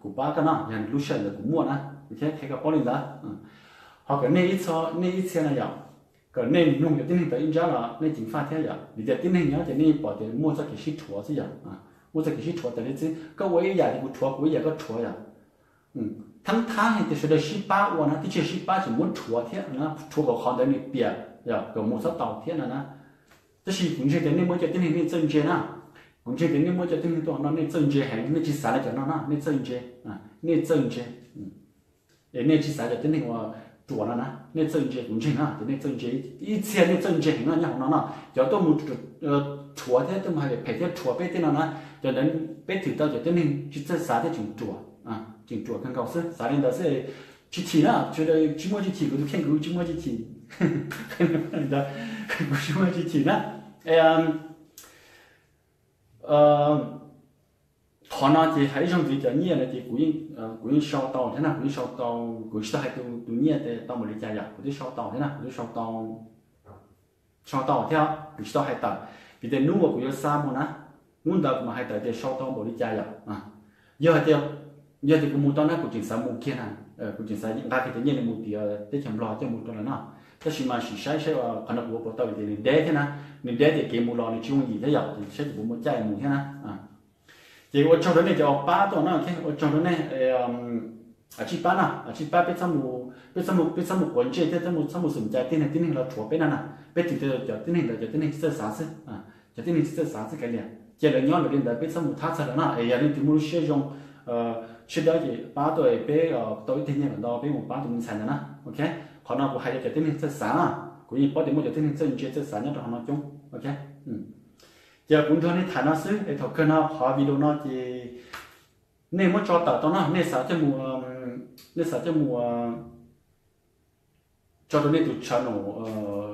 Kuv pab koj no, yog lub sij hawm ntawd kuv muaj na, ok, qhia koj paub li ntawd. Ho kom nej ib txhia, nej ib txhia no yom, kom nej mloog cov tib neeg tau ib ntsab los nej ceev faj thiab yom, vim tias tib neeg nyob ces nej pom tias muaj txoj kev sib rhuav xwb yom. Muaj txoj kev sib rhuav tas li xwb, koj ua ib yam ces kuv rhuav, kuv ua ib yam koj rhuav yom. Thaab thab hais tias sawv daws sib pab ua na, twb tsis yog sib pab tseem muab rhuav thiab na, rhuav kom qhov ntawd nws piam yom, kom mus txhob tau thiab no na. Tab sis kuv ntseeg tias nej muaj cov tib neeg nej txawj ntse na, kuv ntseeg tias nej muaj cov tib neeg tuaj no nej txawj ntse heev, nej tsis xav li cov no na, nej txawj ntse, nej txawj ntse. Es nej tsis xav cov tib neeg uas ruam no na, nej txawj ntse, kuv ntseeg na ces nej txawj ntse, ib txhia nej txawj ntse heev no nyob hauv no no. Cov tuaj mus rhuav thiab tuaj mus hais phem thiab rhuav peb tej no na, cov ntawd peb twm tau cov tib neeg tsis txawj xav thiab tseem ruam, tseem ruam kawg nkaus xwb, xav li ntawd xwb. Tsis chim na, sawv daws tsis muaj tsis chim, kuv tus kheej kuv tsis muaj tsis chim. Kuv tsis muaj tsis chim na. Qhov no ces hais ib zaug ntxiv, cov nyiaj no ces kuv yeej sau tau thiab na, kuv yeej sau tau, kuv tsis tau hais tus nyiaj tes tau npaum li cas yom, kuv twb sau tau thiab na, kuv twb sau tau, sau tau thiab kuv tsis tau hais tawm, vim tias hnub uas kuv yuav xa mus na, hnub ntawd kuv mam hais tawm tias sau tau npaum li cas yom. Yog hais tias, yog tias kuv mus tau na kuv tseem xav mus kiag na, kuv tseem xav nqa kiag cov nyiaj no mus tim teb chaws Nplog coj mus rau lawv no. Tab sis mas sim saib saib qhov no kuv ua puas tau, vim tias nws deb thiab na, nws deb tias kev mus los nws tsis yooj yim thiab yom, ces saib kuv puas muaj caij mus thiab na. Ces ua tsaug rau nej cov uas pab tuaj no, ua tsaug rau nej. Aws, tsij pab no, aws, tsij pab, peb txhob mus, peb txhob mus quav ntsej thiab txhob mus xum cai tib neeg, tib neeg los rhuav peb no na. Peb twm tau cov tib neeg ntawd cov tib neeg tsis txawj xav xwb, cov tib neeg tsis txawj xav xwb kav liam, cia lawv nyob lawv li ntawd, peb txhob mus thab txog lawv no. Es yog leej twg muaj lub siab zoo, siab dawb ces pab tuaj es peb tau ib teg nyiaj kom ntau peb mus pab tus me ntxhais ntawd na. Ok, qhov no kuv hais rau cov tib neeg txawj xav na, kuv yeej paub tias muaj cov tib neeg txawj ntse txawj xav nyob rau hauv no coob. Ok, ces kuv nrog nej tham no xwb es thaum kawg no qhov video no ces nej muab tso tawm tau no, nej xav coj mus, nej xav coj mus tso rau nej tus channel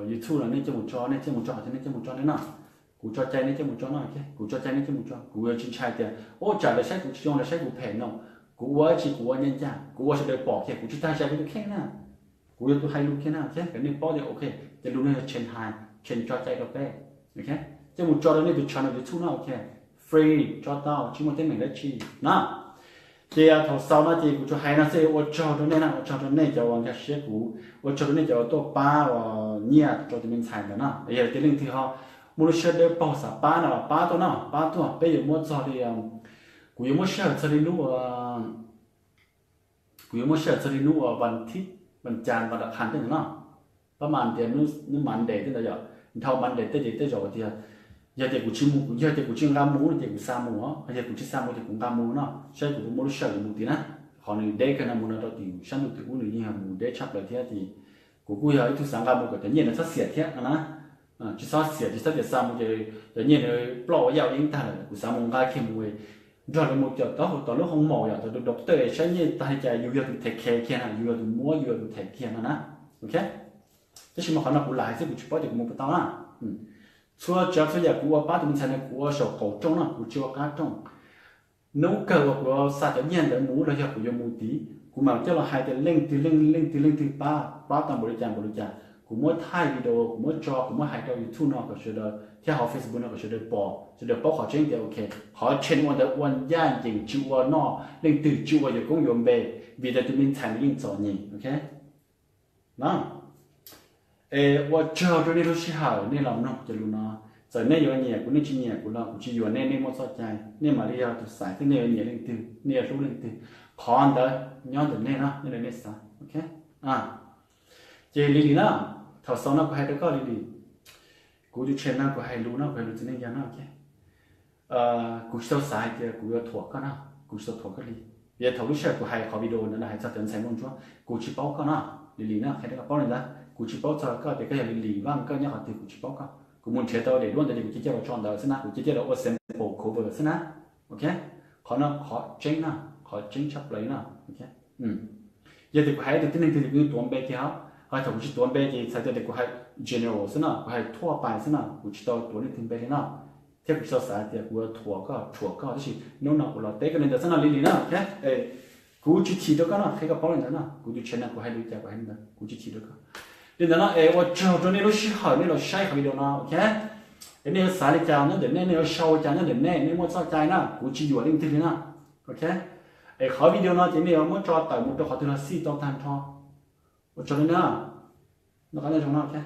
YouTube los nej coj mus tso, nej coj mus tso, hais tias nej coj mus tso nej no, kuv tso cai nej coj mus tso no, kuv tso cai nej coj mus tso, kuv yuav tsis ntshai tias ua tsam lawv saib kuv tsis zoo, lawv saib kuv phem no. Kuv ua dab tsi kuv ua ncaj ncaj, kuv ua sawv daws pom kiag, kuv tsis tag zais kuv tus kheej na. Kuv yog tus hais lus kiag na, kom nej paub tias ok, cov lus no yog tseem hais, Ces tso cai rau peb, coj mus tso rau nej tus channel YouTube no, ok, free, tso tau tsis muaj teeb meem dab tsi na. Ces thaum xaus no ces kuv tsuas hais no xwb, ua tsaug rau nej na, ua tsaug rau nej cov uas nkag siab kuv, ua tsaug rau nej cov uas tuaj pab uas nyiaj rau tus me ntxhais ntawd na. Yog tias leej twg ho muaj lub siab dawb paug xav pab no los pab tuaj no, pab tuaj, peb yuav muab txog li, kuv yuav muab sij hawm txog li hnub, kuv yuav muab sij hawm txog li hnub uas vas thib, vas cas, vas dab qhas tej ntawd no, pab mas tias hnub Monday tej ntawd yom, dhau Monday tej ces tej zaum tias, yog tias kuv tsis mus, yog tias kuv tsis nqa mus no ces kuv xa mus os, yog kuv tsis xa mus ces kuv nqa mus no, saib kuv puas muaj lub sij hawm mus tid na. Qhov nws deb kawg no mus no rau tim sab ntuj tim ub nws yeej yog mus deb tshaj plaws thiab ces kuv kuj yog ib tug xav nqa mus kom cov nyiaj ntawd txhob xiam thiab no na. Tsis txhob xiam, tsis txhob tias xa mus ces cov nyiaj ntawd ploj ua yaj ua yeeb tag lawm, kuv xav mus nqa kiag mus nrog lawv mus caum taub hau tom lub hoo maum yom, tom tus doctor saib nyiaj tag li cas yus yog tus them kiag na, yus yog tus muab, yus yog tus them kiag no na. Ok, tab sis mas qhov no kuv lam hais xwb, kuv tsis paub tias kuv mus puas tau na. Txhua tsav txhua yam kuv ua pab tus me ntxhais no kuv ua saum qaum rooj no, kuv tsis ua qab rooj. Hnub kawg uas kuv xa cov nyiaj ntawd mus los yog kuv yuav mus tid, kuv mam coj los hais tias leej twg leej, leej twg leej twg pab, pab tau npaum li cas npaum li cas. Kuv muab thaij video, kuv muab tso, kuv muab hais rau YouTube no kom sawv daws thiab hauv Facebook no kom sawv daws pom, sawv daws paub qhov tseeb tias ok, qhov chain ua ntawd ua ncaj ncees, tsis ua noj leej twg, tsis ua yuav koob yuav npe, vim tias tus me ntxhais nws yeej txom nyem, ok. No, es ua tsaug rau nej lub sij hawm nej los mloog cov lus no. Txawm nej yuav nyiam kuv nej tsis nyiam kuv los kuv tsis yuam nej, nej muaj txoj cai, nej mam li yog tus xaiv thiab nej yuav nyiam leej twg, nej yuav hlub leej twg. Qhov ntawd nyob ntawm nej no, nyob ntawm nej xav, ok. Ces Lily na, thaum xaus no kuv hais rau koj Lily, kuv tus channel no kuv hais lus no kuv hais lus txiv neej yog no, ok. Kuv tsis tau xav hais tias kuv yuav thuam koj na, kuv tsis tau thuam koj li. Vim thaum lub sij hawm kuv hais qhov video ntawd hais txog cov ntxhais Hmoob Ntsuab, kuv tsis paub koj na, Lily na, qhia rau koj paub li ntawd, kuv tsis paub txog koj tias koj yog Lily Vaj, koj nyob qhov twg kuv tsis paub koj. Kuv mus nrhiav tau daim duab ntawd ces kuv cia cia los tso ntawd xwb na, kuv cia cia los ua sample cover xwb na. Ok, qhov no qhov tseeb na, qhov tseeb tshaj plaws li no. Ok, yog tias kuv hais tus tib neeg twg ces kuv yeej tuav npe kiag os. Ho thaum kuv tsis tuav npe ces txhais tau tias kuv hais general xwb no, kuv hais thuaj pais xwb no, kuv tsis tau tuav leej twg npe li no. Thiab kuv tsis tau xav tias kuv yuav thuam koj, thuam koj, tab sis hnub no kuv los teb koj li ntawd xwb no Lily na. Ok, kuv tsis chim rau koj no, qhia koj paub li ntawd no, kuv tus channel no kuv hais li cas kuv hais li ntawd, kuv tsis chim rau koj. Li ntawd no es ua tsaug rau nej lub sij hawm nej los saib qhov video no, ok. Es nej yuav xav li cas nyob ntawm nej, nej yuav sau li cas nyob ntawm nej, nej muaj txoj cai na, kuv tsis yuam leej twg li na. Ok, es qhov video no ces nej yuav muab tso tawm mus rau qhov twg los xij tau tag nrho. Ua tsaug li na, noj qab nyob zoo no, ok.